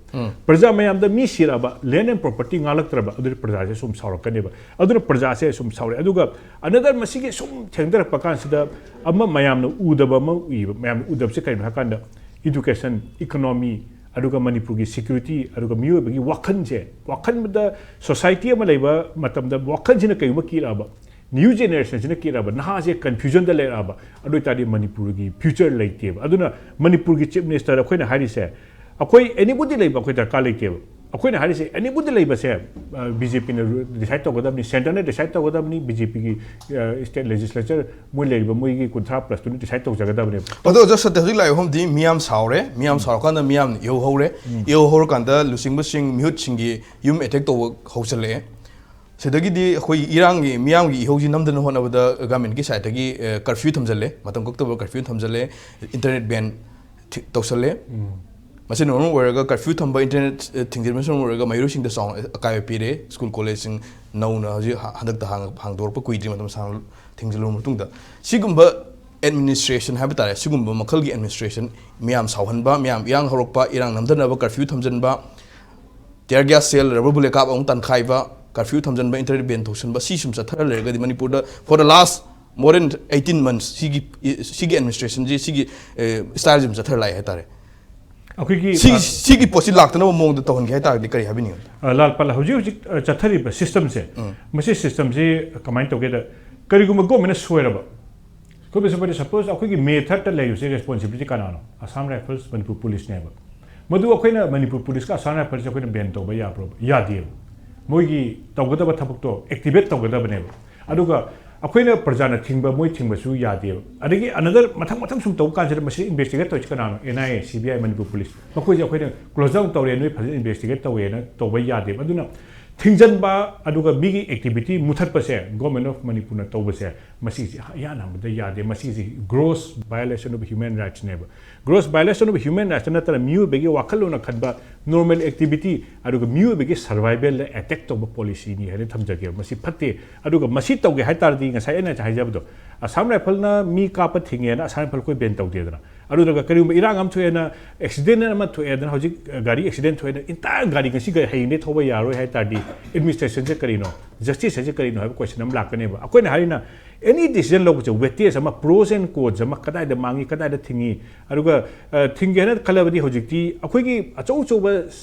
ꯄ꯭ꯔꯖꯥ ꯃꯌꯥꯝꯗ ꯃꯤ ꯁꯤꯔꯛꯑꯕ, ꯂꯦꯟ ꯑꯦꯟ ꯄ꯭ꯔꯣꯄꯔꯇꯤ ꯉꯥꯛꯂꯛꯇ꯭ꯔꯕ, ꯑꯗꯨꯗꯤ ꯄ꯭ꯔꯖꯥꯁꯦ ꯁꯨꯝ ꯁꯥꯎꯔꯛꯀꯅꯦꯕ꯫ ꯑꯗꯨꯅ ꯄ꯭ꯔꯖꯥꯁꯦ ꯁꯨꯝ ꯁꯥꯎꯔꯛꯑꯦ꯫ ꯑꯗꯨꯒ ꯑꯅꯗꯔ, ꯃꯁꯤꯒꯤ ꯁꯨꯝ ꯊꯦꯡꯊꯔꯛꯄ ꯀꯥꯟꯁꯤꯗ ꯑꯃ ꯃꯌꯥꯝꯅ ꯎꯗꯕ ꯑꯃ ꯎꯏꯕ꯫ ꯃꯌꯥꯝꯅ ꯎꯗꯕꯁꯦ ꯀꯩꯅꯣ ꯍꯥꯏꯀꯥꯟꯗ, ꯏꯗꯨꯀꯦꯁꯟ, ꯏꯀꯣꯅꯣꯃꯤ, ꯑꯗꯨꯒ ꯃꯅꯤꯄꯨꯔꯒꯤ ꯁꯦꯀ꯭ꯌꯨꯔꯤꯇꯤ, ꯑꯗꯨꯒ ꯃꯤꯑꯣꯏꯕꯒꯤ ꯋꯥꯈꯜꯁꯦ, ꯋꯥꯈꯜꯗ, ꯁꯣꯁꯥꯏꯇꯤ ꯑꯃ ꯂꯩꯕ ꯃꯇꯝꯗ ꯋꯥꯈꯜꯁꯤꯅ ꯀꯩꯒꯨꯝꯕ ꯀꯤꯔꯛꯑꯕ, ꯅ꯭ꯌꯨ ꯖꯦꯅꯦꯔꯦꯁꯟꯁꯤꯅ ꯀꯤꯔꯛꯑꯕ, ꯅꯍꯥꯁꯦ ꯀꯟꯐ꯭ꯌꯨꯖꯟꯗ ꯂꯩꯔꯛꯑꯕ, ꯑꯗꯨ ꯑꯣꯏꯇꯥꯔꯗꯤ ꯃꯅꯤꯄꯨꯔꯒꯤ ꯐ꯭ꯌꯨꯆꯔ ꯂꯩꯇꯦꯕ꯫ ꯑꯗꯨꯅ ꯃꯅꯤꯄꯨꯔꯒꯤ ꯆꯤꯐ ꯃꯤꯅꯤꯁꯇꯔ ꯑꯩꯈꯣꯏꯅ ꯍꯥꯏꯔꯤꯁꯦ, ꯑꯩꯈꯣꯏ ꯑꯦꯅꯤꯕꯣꯗꯤ ꯂꯩꯕ ꯑꯩꯈꯣꯏ ꯗꯔꯀꯥꯔ ꯂꯩꯇꯦꯕ꯫ ꯑꯩꯈꯣꯏꯅ ꯍꯥꯏꯔꯤꯁꯦ ꯑꯦꯅꯤꯕꯣꯗꯤ ꯂꯩꯕꯁꯦ, ꯕꯤ ꯖꯦ ꯄꯤꯅ ꯗꯤꯁꯥꯏꯠ ꯇꯧꯒꯗꯕꯅꯤ, ꯁꯦꯟꯇꯔꯅ ꯗꯤꯁꯥꯏꯠ ꯇꯧꯒꯗꯕꯅꯤ, ꯕꯤ ꯖꯦ ꯄꯤꯒꯤ ꯁ꯭ꯇꯦꯠ ꯂꯦꯖꯤꯁꯂꯦꯆꯔ ꯃꯣꯏ ꯂꯩꯔꯤꯕ ꯃꯣꯏꯒꯤ ꯀꯨꯟꯊ꯭ꯔꯥ ꯄ꯭ꯂꯁꯇꯨꯅ ꯗꯤꯁꯥꯏꯠ ꯇꯧꯖꯒꯗꯕꯅꯦꯕ꯫ ꯑꯗꯣ ꯑꯣꯖꯥ ꯁꯇ꯭ꯌꯖꯤꯠ, ꯂꯥꯛꯏꯕ ꯃꯐꯝꯗꯤ ꯃꯤꯌꯥꯝ ꯁꯥꯎꯔꯦ, ꯃꯤꯌꯥꯝ ꯁꯥꯎꯔꯀꯥꯟꯗ ꯃꯤꯌꯥꯝꯅ ꯏꯍꯧ ꯍꯧꯔꯦ꯫ ꯏꯍꯧ ꯍꯧꯔꯀꯥꯟꯗ ꯂꯨꯆꯤꯡꯕꯁꯤꯡ, ꯃꯤꯍꯨꯠꯁꯤꯡꯒꯤ ꯌꯨꯝ ꯑꯦꯇꯦꯛ ꯇꯧꯕ ꯍꯧꯖꯤꯜꯂꯛꯑꯦ꯫ ꯁꯤꯗꯒꯤꯗꯤ ꯑꯩꯈꯣꯏ ꯏꯔꯥꯡꯒꯤ, ꯃꯤꯌꯥꯝꯒꯤ ꯏꯍꯧꯁꯤ ꯅꯝꯗꯅ ꯍꯣꯠꯅꯕꯗ ꯒꯚꯔꯟꯃꯦꯟꯠꯀꯤ ꯁꯥꯏꯠꯇꯒꯤ, ꯑ, ꯀꯔꯐ꯭ꯌꯨ ꯊꯝꯖꯜꯂꯦ, ꯃꯇꯝ ꯀꯛꯇꯕ ꯀꯔꯐ꯭ꯌꯨ ꯊꯝꯖꯜꯂꯦ, ꯏꯟꯇꯔꯅꯦꯠ ꯕꯦꯟ ꯊꯤ-, ꯇꯧꯁꯜꯂꯦ꯫ ꯃꯁꯤꯅ ꯃꯔꯝ ꯑꯣꯏꯔꯒ ꯀꯔꯐ꯭ꯌꯨ ꯊꯝꯕ, ꯏꯟꯇꯔꯅꯦꯠ, ꯑ, ꯊꯤꯡꯖꯤꯟꯕꯁꯤꯅ ꯃꯔꯝ ꯑꯣꯏꯔꯒ ꯃꯍꯩꯔꯣꯏꯁꯤꯡꯗ ꯆꯥꯎꯅ ꯑꯀꯥꯏꯕ ꯄꯤꯔꯦ꯫ ꯁ꯭ꯀꯨꯜ ꯀꯣꯂꯦꯖꯁꯤꯡ ꯅꯧꯅ ꯍꯧꯖꯤꯛ ꯍ-, ꯍꯟꯗꯛꯇ ꯍꯥꯡ-, ꯍꯥꯡꯗꯣꯔꯛꯄ ꯀꯨꯏꯗ꯭ꯔꯤ, ꯃꯇꯝ ꯁꯥꯡꯅ ꯊꯤꯡꯖꯤꯜꯂꯕ ꯃꯇꯨꯡꯗ꯫ ꯁꯤꯒꯨꯝꯕ ꯑꯦꯗꯃꯤꯅꯤꯁꯇ꯭ꯔꯦꯁꯟ ꯍꯥꯏꯕ ꯇꯥꯔꯦ, ꯁꯤꯒꯨꯝꯕ ꯃꯈꯜꯒꯤ ꯑꯦꯗꯃꯤꯅꯤꯁꯇ꯭ꯔꯦꯁꯟ, ꯃꯤꯌꯥꯝ ꯁꯥꯎꯍꯟꯕ, ꯃꯤꯌꯥꯝ ꯏꯔꯥꯡ ꯍꯧꯔꯛꯄ, ꯏꯔꯥꯡ ꯅꯝꯊꯅꯕ ꯀꯔꯐ꯭ꯌꯨ ꯊꯝꯖꯤꯟꯕ, tear gas shell, rubber bullet ꯀꯥꯞ ꯑꯃꯨꯛ ꯇꯥꯟꯈꯥꯏꯕ, ꯀꯔꯐ꯭ꯌꯨ ꯊꯝꯖꯤꯟꯕ, ꯏꯟꯇꯔꯅꯦꯠ ꯕꯦꯟ ꯇꯧꯁꯤꯟꯕ, ꯁꯤ ꯁꯨꯝ ꯆꯠꯊꯔ ꯂꯩꯔꯒꯗꯤ ꯃꯅꯤꯄꯨꯔꯗ for the last more than eighteen months ꯁꯤꯒꯤ, ꯁꯤꯒꯤ ꯑꯦꯗꯃꯤꯅꯤꯁꯇ꯭ꯔꯦꯁꯟꯁꯤ, ꯁꯤꯒꯤ, ꯑꯦ, ꯁ꯭ꯇꯥꯏꯜꯁꯤ ꯑꯗꯨꯝ ꯆꯠꯊꯔ ꯂꯥꯛꯑꯦ ꯍꯥꯏꯇꯥꯔꯦ꯫ ꯑꯩꯈꯣꯏꯒꯤ ꯁꯤ ꯁꯤꯒꯤ ꯄꯣꯠꯁꯤ ꯂꯥꯛꯇꯅꯕ ꯃꯑꯣꯡꯗ ꯇꯧꯍꯟꯒꯦ ꯍꯥꯏꯇꯥꯔꯒꯗꯤ ꯀꯔꯤ ꯍꯥꯏꯕꯤꯅꯤꯡꯉꯤ? ꯑ, ꯂꯥꯜꯄꯥꯜ, ꯍꯧꯖꯤꯛ ꯍꯧꯖꯤꯛ ꯑ, ꯆꯠꯊꯔꯤꯕ ꯁꯤꯁꯇꯝꯁꯦ, ꯃꯁꯤ ꯁꯤꯁꯇꯝꯁꯤ ꯀꯃꯥꯏꯅ ꯇꯧꯒꯦꯗ, ꯀꯔꯤꯒꯨꯝꯕ ꯒꯣꯔꯃꯦꯟꯅ ꯁꯣꯏꯔꯕ, ꯒꯣꯔꯃꯦꯟ ꯁꯣꯏꯕꯗꯤ, ꯁꯄꯣꯁ ꯑꯩꯈꯣꯏꯒꯤ ꯃꯦ ꯊꯥꯔꯠꯇ ꯂꯩꯔꯤꯕꯁꯦ ꯔꯦꯁꯄꯣꯟꯁꯤꯕꯤꯂꯤꯇꯤ ꯀꯅꯥꯅꯣ? ꯑꯁꯥꯝ ꯔꯥꯏꯐꯜꯁ, ꯃꯅꯤꯄꯨꯔ ꯄꯨꯂꯤꯁꯅꯦꯕ꯫ ꯃꯗꯨ ꯑꯩꯈꯣꯏꯅ ꯃꯅꯤꯄꯨꯔ ꯄꯨꯂꯤꯁꯀ ꯑꯁꯥꯝ ꯔꯥꯏꯐꯜꯁꯦ ꯑꯩꯈꯣꯏꯅ ꯕꯦꯟ ꯇꯧꯕ ꯌꯥꯕ꯭ꯔꯣ? ꯌꯥꯗꯦꯕ꯫ ꯃꯣꯏꯒꯤ ꯇꯧꯒꯗꯕ ꯊꯕꯛꯇꯣ ꯑꯦꯛꯇꯤꯚꯦꯠ ꯇꯧꯒꯗꯕꯅꯦꯕ꯫ ꯑꯗꯨꯒ ꯑꯩꯈꯣꯏꯅ ꯄ꯭ꯔꯖꯥꯅ ꯊꯤꯡꯕ, ꯃꯣꯏ ꯊꯤꯡꯕꯁꯨ ꯌꯥꯗꯦꯕ꯫ ꯑꯗꯒꯤ ꯑꯅꯗꯔ ꯃꯊꯪ ꯃꯊꯪ ꯁꯨꯝ ꯇꯧꯕ ꯀꯥꯟꯁꯤꯗ ꯃꯁꯤ ꯏꯟꯚꯦꯁꯇꯤꯒꯦꯠ ꯇꯧꯔꯤꯁꯤ ꯀꯅꯥꯅꯣ? And I A, C B I, Manipur police, ꯃꯈꯣꯏꯁꯦ ꯑꯩꯈꯣꯏꯅ ꯀ꯭ꯂꯣꯖ ꯗꯥꯎꯟ ꯇꯧꯔꯦ, ꯅꯣꯏ ꯐꯖꯅ ꯏꯟꯚꯦꯁꯇꯤꯒꯦꯠ ꯇꯧꯋꯦꯅ ꯇꯧꯕ ꯌꯥꯗꯦꯕ꯫ ꯑꯗꯨꯅ ꯊꯤꯡꯖꯤꯟꯕ ꯑꯗꯨꯒ ꯃꯤꯒꯤ ꯑꯦꯛꯇꯤꯚꯤꯇꯤ ꯃꯨꯊꯠꯄꯁꯦ ꯒꯣꯔꯃꯦꯟ ꯑꯣꯐ ꯃꯅꯤꯄꯨꯔꯅ ꯇꯧꯕꯁꯦ, ꯃꯁꯤꯁꯦ ꯏꯍꯥꯟ ꯍꯥꯟꯕꯗ ꯌꯥꯗꯦ꯫ ꯃꯁꯤꯁꯦ gross violation of human rightsꯅꯦꯕ꯫ Gross violation of human rights ꯅꯠꯇꯅ ꯃꯤꯑꯣꯏꯕꯒꯤ ꯋꯥꯈꯜꯂꯣꯟꯅ ꯈꯟꯕ ꯅꯣꯔꯃꯦꯜ ꯑꯦꯛꯇꯤꯚꯤꯇꯤ ꯑꯗꯨꯒ ꯃꯤꯑꯣꯏꯕꯒꯤ ꯁꯔꯚꯥꯏꯚꯦꯜꯗ ꯑꯦꯇꯦꯛ ꯇꯧꯕ ꯄꯣꯂꯤꯁꯤꯅꯤ ꯍꯥꯏꯅ ꯊꯝꯖꯒꯦꯕ꯫ ꯃꯁꯤ ꯐꯠꯇꯦ꯫ ꯑꯗꯨꯒ ꯃꯁꯤ ꯇꯧꯒꯦ ꯍꯥꯏ ꯇꯥꯔꯗꯤ ꯉꯁꯥꯏ ꯑꯩꯅ ꯍꯥꯏꯖꯕꯗꯣ, ꯑꯁꯥꯝ ꯔꯥꯏꯐꯜꯅ ꯃꯤ ꯀꯥꯞꯄ ꯊꯤꯡꯉꯦꯅ ꯑꯁꯥꯝ ꯔꯥꯏꯐꯜ ꯑꯩꯈꯣꯏ ꯕꯦꯟ ꯇꯧꯗꯦꯗꯅ꯫ ꯑꯗꯨꯗꯨꯒ ꯀꯔꯤꯒꯨꯝꯕ ꯏꯔꯥꯡ ꯑꯃ ꯊꯣꯛꯑꯦꯅ, ꯑꯦꯛꯁꯤꯗꯦꯟ ꯑꯃ ꯊꯣꯛꯑꯦꯗꯅ, ꯍꯧꯖꯤꯛ ꯒꯥꯔꯤ ꯑꯦꯛꯁꯤꯗꯦꯟ ꯊꯣꯛꯑꯦꯅ, ꯏꯟꯇꯥꯌꯔ ꯒꯥꯔꯤ ꯉꯁꯤ ꯍꯌꯦꯡꯗꯒꯤ ꯊꯧꯕ ꯌꯥꯔꯣꯏ ꯍꯥꯏ ꯇꯥꯔꯗꯤ ꯑꯦꯗꯃꯤꯅꯤꯁꯇ꯭ꯔꯦꯁꯟꯁꯦ ꯀꯔꯤꯅꯣ, ꯖꯁꯇꯤꯁ ꯍꯥꯏꯁꯦ ꯀꯔꯤꯅꯣ ꯍꯥꯏꯕ ꯀꯣꯏꯁꯟ ꯑꯃ ꯂꯥꯛꯀꯅꯦꯕ꯫ ꯑꯩꯈꯣꯏꯅ ꯍꯥꯏꯔꯤꯅ ꯑꯦꯅꯤ ꯗꯤꯁꯤꯖꯟ ꯂꯧꯕꯁꯦ ꯋꯦꯇꯦꯖ ꯑꯃ, ꯄ꯭ꯔꯣꯁ ꯑꯦꯟ ꯀꯣꯟꯁ ꯑꯃ, ꯀꯗꯥꯏꯗ ꯃꯥꯡꯉꯤ, ꯀꯗꯥꯏꯗ ꯊꯤꯡꯉꯤ, ꯑꯗꯨꯒ ꯑ, ꯊꯤꯡꯒꯦ ꯍꯥꯏꯅ ꯈꯜꯂꯕꯗꯤ ꯍꯧꯖꯤꯛꯇꯤ ꯑꯩꯈꯣꯏꯒꯤ ꯑꯆꯧ ꯑꯆꯧꯕ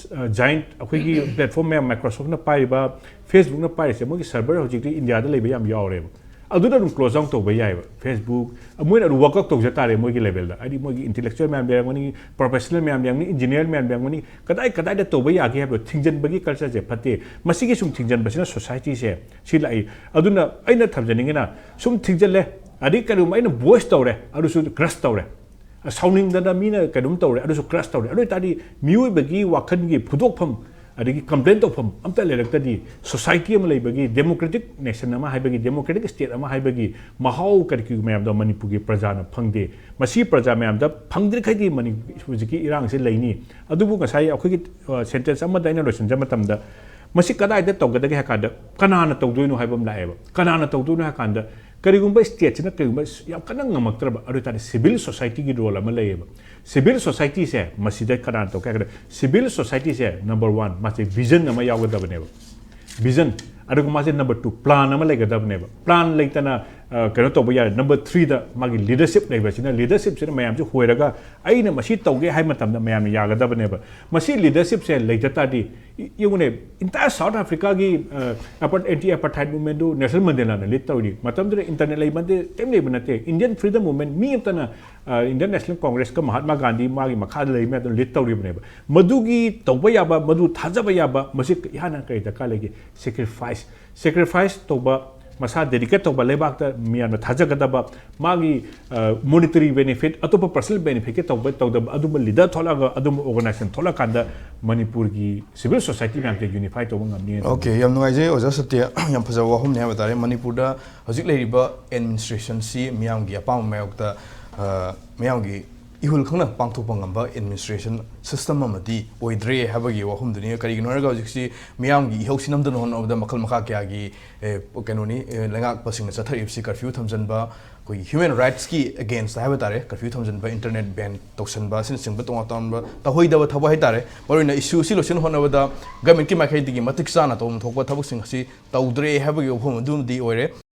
ꯖꯥꯏꯟꯠ ꯑꯩꯈꯣꯏꯒꯤ ꯄ꯭ꯂꯦꯠꯐꯣꯝ ꯃꯌꯥꯝ, ꯃꯥꯏꯀ꯭ꯔꯣꯁꯣꯐꯅ ꯄꯥꯏꯔꯤꯕ, ꯐꯦꯁꯕꯨꯛꯅ ꯄꯥꯏꯔꯤꯁꯦ, ꯃꯣꯏꯒꯤ ꯁꯔꯚꯔ ꯍꯧꯖꯤꯛꯇꯤ ꯏꯟꯗꯤꯌꯥꯗ ꯂꯩꯕ ꯌꯥꯝ ꯌꯥꯎꯔꯦꯕ꯫ ꯑꯗꯨꯗ ꯑꯗꯨꯝ ꯀ꯭ꯂꯣꯖ ꯗꯥꯎꯟ ꯇꯧꯕ ꯌꯥꯏꯑꯕ꯫ ꯐꯦꯁꯕꯨꯛ ꯃꯣꯏꯅ ꯑꯗꯨꯝ ꯋꯥꯔꯛ ꯑꯥꯎꯠ ꯇꯧꯖ ꯇꯥꯔꯦ ꯃꯣꯏꯒꯤ ꯂꯦꯚꯦꯜꯗ꯫ ꯍꯥꯏꯗꯤ ꯃꯣꯏꯒꯤ ꯏꯟꯇꯦꯂꯦꯛꯆꯨꯋꯦꯜ ꯃꯌꯥꯝ ꯂꯩꯔꯝꯒꯅꯤ, ꯄ꯭ꯔꯣꯐꯦꯁꯅꯦꯜ ꯃꯌꯥꯝ ꯂꯩꯔꯝꯒꯅꯤ, ꯏꯟꯖꯤꯅꯤꯌꯔ ꯃꯌꯥꯝ ꯂꯩꯔꯝꯒꯅꯤ, ꯀꯗꯥꯏ ꯀꯗꯥꯏꯗ ꯇꯧꯕ ꯌꯥꯒꯦ ꯍꯥꯏꯕꯗꯣ ꯊꯤꯡꯖꯤꯟꯕꯒꯤ ꯀꯜꯆꯔꯁꯦ ꯐꯠꯇꯦ꯫ ꯃꯁꯤꯒꯤ ꯁꯨꯝ ꯊꯤꯡꯖꯤꯟꯕꯁꯤꯅ ꯁꯣꯁꯥꯏꯇꯤꯁꯦ ꯁꯤ ꯂꯥꯛꯏ꯫ ꯑꯗꯨꯅ ꯑꯩꯅ ꯊꯝꯖꯅꯤꯡꯉꯤꯅ, ꯁꯨꯝ ꯊꯤꯡꯖꯤꯜꯂꯦ, ꯑꯗꯩ ꯀꯔꯤꯒꯨꯝꯕ ꯑꯩꯅ ꯚꯣꯏꯁ ꯇꯧꯔꯦ, ꯑꯗꯨꯁꯨ ꯀ꯭ꯔꯁ ꯇꯧꯔꯦ, ꯁꯥꯎꯅꯤꯡꯗꯅ ꯃꯤꯅ ꯀꯩꯅꯣꯝ ꯇꯧꯔꯦ, ꯑꯗꯨꯁꯨ ꯀ꯭ꯔꯁ ꯇꯧꯔꯦ꯫ ꯑꯗꯨ ꯑꯣꯏꯇꯥꯔꯗꯤ ꯃꯤꯑꯣꯏꯕꯒꯤ ꯋꯥꯈꯜꯒꯤ ꯐꯨꯗꯣꯛꯐꯝ ꯑꯗꯒꯤ ꯀꯝꯄ꯭ꯂꯦꯟ ꯇꯧꯐꯝ ꯑꯝꯇ ꯂꯩꯔꯛꯇꯗꯤ ꯁꯣꯁꯥꯏꯇꯤ ꯑꯃ ꯂꯩꯕꯒꯤ, ꯗꯦꯃꯣꯀ꯭ꯔꯦꯇꯤꯛ ꯅꯦꯁꯟ ꯑꯃ ꯍꯥꯏꯕꯒꯤ, ꯗꯦꯃꯣꯀ꯭ꯔꯦꯇꯤꯛ ꯁ꯭ꯇꯦꯠ ꯑꯃ ꯍꯥꯏꯕꯒꯤ ꯃꯍꯥꯎ ꯀꯔꯤ ꯀꯔꯤ ꯃꯌꯥꯝꯗꯣ ꯃꯅꯤꯄꯨꯔꯒꯤ ꯄ꯭ꯔꯖꯥꯅ ꯐꯪꯗꯦ꯫ ꯃꯁꯤ ꯄ꯭ꯔꯖꯥ ꯃꯌꯥꯝꯗ ꯐꯪꯗ꯭ꯔꯤꯈꯩꯗꯤ ꯃꯅꯤ-, ꯍꯧꯖꯤꯛꯀꯤ ꯏꯔꯥꯡꯁꯤ ꯂꯩꯅꯤ꯫ ꯑꯗꯨꯕꯨ ꯉꯁꯥꯏ ꯑꯩꯈꯣꯏꯒꯤ, ꯑ, ꯁꯦꯟꯇꯦꯟꯁ ꯑꯃꯗ ꯑꯩꯅ ꯂꯣꯏꯁꯤꯟꯖꯕ ꯃꯇꯝꯗ, ꯃꯁꯤ ꯀꯗꯥꯏꯗ ꯇꯧꯒꯗꯒꯦ ꯍꯥꯏ ꯀꯥꯟꯗ, ꯀꯅꯥꯅ ꯇꯧꯗꯣꯏꯅꯣ ꯍꯥꯏꯕ ꯑꯃ ꯂꯥꯛꯑꯦꯕ꯫ ꯀꯅꯥꯅ ꯇꯧꯗꯣꯏꯅꯣ ꯍꯥꯏ ꯀꯥꯟꯗ, ꯀꯔꯤꯒꯨꯝꯕ ꯁ꯭ꯇꯦꯠꯁꯤꯅ ꯀꯔꯤꯒꯨꯝꯕ ꯌꯥꯝ ꯀꯟꯅ ꯉꯝꯃꯛꯇ꯭ꯔꯕ, ꯑꯗꯨ ꯑꯣꯏꯇꯥꯔꯗꯤ ꯁꯤꯚꯤꯜ ꯁꯣꯁꯥꯏꯇꯤꯒꯤ ꯔꯣꯜ ꯑꯃ ꯂꯩꯌꯦꯕ꯫ ꯁꯤꯚꯤꯜ ꯁꯣꯁꯥꯏꯇꯤꯁꯦ ꯃꯁꯤꯗ ꯀꯅꯥꯅ ꯇꯧꯒꯦ ꯍꯥꯏ ꯀꯥꯟꯗ, ꯁꯤꯚꯤꯜ ꯁꯣꯁꯥꯏꯇꯤꯁꯦ ꯅꯝꯕꯔ ꯋꯥꯟ, ꯃꯥꯁꯦ ꯚꯤꯖꯟ ꯑꯃ ꯌꯥꯎꯒꯗꯕꯅꯦꯕ꯫ ꯚꯤꯖꯟ꯫ ꯑꯗꯨꯒ ꯃꯥꯁꯦ ꯅꯝꯕꯔ ꯇꯨ, ꯄ꯭ꯂꯥꯟ ꯑꯃ ꯂꯩꯒꯗꯕꯅꯦꯕ꯫ ꯄ꯭ꯂꯥꯟ ꯂꯩꯇꯅ, ꯑ, ꯀꯩꯅꯣ ꯇꯧꯕ ꯌꯥꯔꯦ꯫ ꯅꯝꯕꯔ ꯊ꯭ꯔꯤꯗ ꯃꯥꯒꯤ ꯂꯤꯗꯔꯁꯤꯞ ꯂꯩꯕꯁꯤꯅ, ꯂꯤꯗꯔꯁꯤꯞꯁꯤꯅ ꯃꯌꯥꯝꯁꯦ ꯍꯣꯏꯔꯒ ꯑꯩꯅ ꯃꯁꯤ ꯇꯧꯒꯦ ꯍꯥꯏꯕ ꯃꯇꯝꯗ ꯃꯌꯥꯝꯅ ꯌꯥꯒꯗꯕꯅꯦꯕ꯫ ꯃꯁꯤ ꯂꯤꯗꯔꯁꯤꯞꯁꯦ ꯂꯩꯇ ꯇꯥꯔꯗꯤ, ꯏ- ꯌꯦꯡꯉꯨꯅꯦ, ꯏꯟꯇꯥꯌꯔ ꯁꯥꯎꯠ ꯑꯐ꯭ꯔꯤꯀꯥꯒꯤ ꯑꯦꯟꯇꯤ ꯑꯦꯄꯥꯔꯊꯥꯏꯠ ꯃꯨꯚꯃꯦꯟꯗꯨ ꯅꯦꯜꯁꯟ ꯃꯟꯗꯦꯂꯥꯅ ꯂꯤꯗ ꯇꯧꯔꯤ꯫ ꯃꯇꯝꯗꯨꯗ ꯏꯟꯇꯔꯅꯦꯠ ꯂꯩꯕ ꯅꯠꯇꯦ, ꯀꯔꯤꯝ ꯂꯩꯕ ꯅꯠꯇꯦ꯫ ꯏꯟꯗꯤꯌꯟ ꯐ꯭ꯔꯤꯗꯝ ꯃꯨꯚꯃꯦꯟ ꯃꯤ ꯑꯃꯇꯅ, ꯏꯟꯗꯤꯌꯟ ꯅꯦꯁꯅꯦꯜ ꯀꯣꯡꯒ꯭ꯔꯦꯁꯀ ꯃꯍꯥꯠꯃꯥ ꯒꯥꯟꯙꯤ ꯃꯥꯒꯤ ꯃꯈꯥꯗ ꯂꯩꯕ ꯃꯌꯥꯝꯗꯨꯅ ꯂꯤꯗ ꯇꯧꯔꯤꯕꯅꯦꯕ꯫ ꯃꯗꯨꯒꯤ ꯇꯧꯕ ꯌꯥꯕ, ꯃꯗꯨ ꯊꯥꯖꯕ ꯌꯥꯕ, ꯃꯁꯤ ꯏꯍꯥꯟ ꯍꯥꯟꯅ ꯀꯔꯤ ꯗꯔꯀꯥꯔ ꯂꯩꯒꯦ? ꯁꯦꯀ꯭ꯔꯤꯐꯥꯏꯁ꯫ ꯁꯦꯀ꯭ꯔꯤꯐꯥꯏꯁ ꯇꯧꯕ, ꯃꯁꯥ ꯗꯦꯗꯤꯀꯦꯠ ꯇꯧꯕ, ꯂꯩꯕꯥꯛꯇ ꯃꯤꯌꯥꯝꯅ ꯊꯥꯖꯒꯗꯕ, ꯃꯥꯒꯤ ꯃꯣꯅꯤꯇꯔꯤ ꯕꯦꯅꯤꯐꯤꯠ, ꯑꯇꯣꯞꯄ ꯄꯔꯁꯅꯦꯜ ꯕꯦꯅꯤꯐꯤꯠꯀꯤ ꯇꯧꯕ ꯇꯧꯗꯕ ꯑꯗꯨꯝꯕ ꯂꯤꯗꯔ ꯊꯣꯛꯂꯛꯑꯒ, ꯑꯗꯨꯝꯕ ꯑꯣꯔꯒꯅꯥꯏꯖꯦꯁꯟ ꯊꯣꯛꯂꯛꯀꯥꯟꯗ ꯃꯅꯤꯄꯨꯔꯒꯤ ꯁꯤꯚꯤꯜ ꯁꯣꯁꯥꯏꯇꯤ ꯃꯌꯥꯝꯁꯦ ꯌꯨꯅꯤꯐꯥꯏ ꯇꯧꯕ ꯉꯝꯅꯤ꯫ ꯑꯣꯀꯦ, ꯌꯥꯝ ꯅꯨꯡꯉꯥꯏꯖꯩ ꯑꯣꯖꯥ ꯁꯇ꯭ꯌ꯫ ꯌꯥꯝ ꯐꯖꯕ ꯋꯥꯐꯝꯅꯤ ꯍꯥꯏꯕ ꯇꯥꯔꯦ꯫ ꯃꯅꯤꯄꯨꯔꯗ ꯍꯧꯖꯤꯛ ꯂꯩꯔꯤꯕ ꯑꯦꯗꯃꯤꯅꯤꯁꯇ꯭ꯔꯦꯁꯟꯁꯤ ꯃꯤꯌꯥꯝꯒꯤ ꯑꯄꯥꯝꯕ ꯃꯥꯌꯣꯛꯇ, ꯑ, ꯃꯤꯌꯥꯝꯒꯤ ꯏꯍꯨꯜ ꯈꯪꯅ ꯄꯥꯡꯊꯣꯛꯄ ꯉꯝꯕ ꯑꯦꯗꯃꯤꯅꯤꯁꯇ꯭ꯔꯦꯁꯟ ꯁꯤꯁꯇꯦꯝ ꯑꯃꯗꯤ ꯑꯣꯏꯗ꯭ꯔꯦ ꯍꯥꯏꯕꯒꯤ ꯋꯥꯐꯝꯗꯨꯅꯤ꯫ ꯀꯔꯤꯒꯤꯅꯣ ꯍꯥꯏꯔꯒ ꯍꯧꯖꯤꯛꯁꯤ ꯃꯤꯌꯥꯝꯒꯤ ꯏꯍꯧꯁꯤ ꯅꯝꯗꯅ ꯍꯣꯠꯅꯕꯗ ꯃꯈꯜ ꯃꯈꯥ ꯀꯌꯥꯒꯤ, ꯑꯦ, ꯀꯩꯅꯣꯅꯤ, ꯑꯦ, ꯂꯩꯉꯥꯛꯄꯁꯤꯡꯅ ꯆꯠꯊꯔꯤꯕꯁꯤ ꯀꯔꯐ꯭ꯌꯨ ꯊꯝꯖꯤꯟꯕ, ꯑꯩꯈꯣꯏꯒꯤ ꯍ꯭ꯌꯨꯃꯦꯟ ꯔꯥꯏꯠꯁꯀꯤ ꯑꯦꯒꯦꯟꯁꯇ ꯍꯥꯏꯕ ꯇꯥꯔꯦ, ꯀꯔꯐ꯭ꯌꯨ ꯊꯝꯖꯤꯟꯕ, ꯏꯟꯇꯔꯅꯦꯠ ꯕꯦꯟ ꯇꯧꯁꯟꯕ ꯑꯁꯤꯅꯆꯤꯡꯕ ꯇꯣꯉꯥꯟ ꯇꯣꯉꯥꯟꯕ ꯇꯧꯍꯩꯗꯕ ꯊꯕꯛ ꯍꯥꯏ ꯇꯥꯔꯦ꯫ ꯃꯔꯨꯑꯣꯏꯅ ꯏꯁꯨ ꯑꯁꯤ ꯂꯣꯏꯁꯤꯟ ꯍꯣꯠꯅꯕꯗ ꯒꯃꯦꯟꯠꯀꯤ ꯃꯥꯏꯀꯩꯗꯒꯤ ꯃꯇꯤꯛ ꯆꯥꯅ ꯇꯧꯐꯝ ꯊꯣꯛꯄ ꯊꯕꯛꯁꯤꯡ ꯑꯁꯤ ꯇꯧꯗ꯭ꯔꯦ ꯍꯥꯏꯕꯒꯤ ꯋꯥꯐꯝ ꯑꯗꯨꯃꯗꯤ ꯑꯣꯏꯔꯦ꯫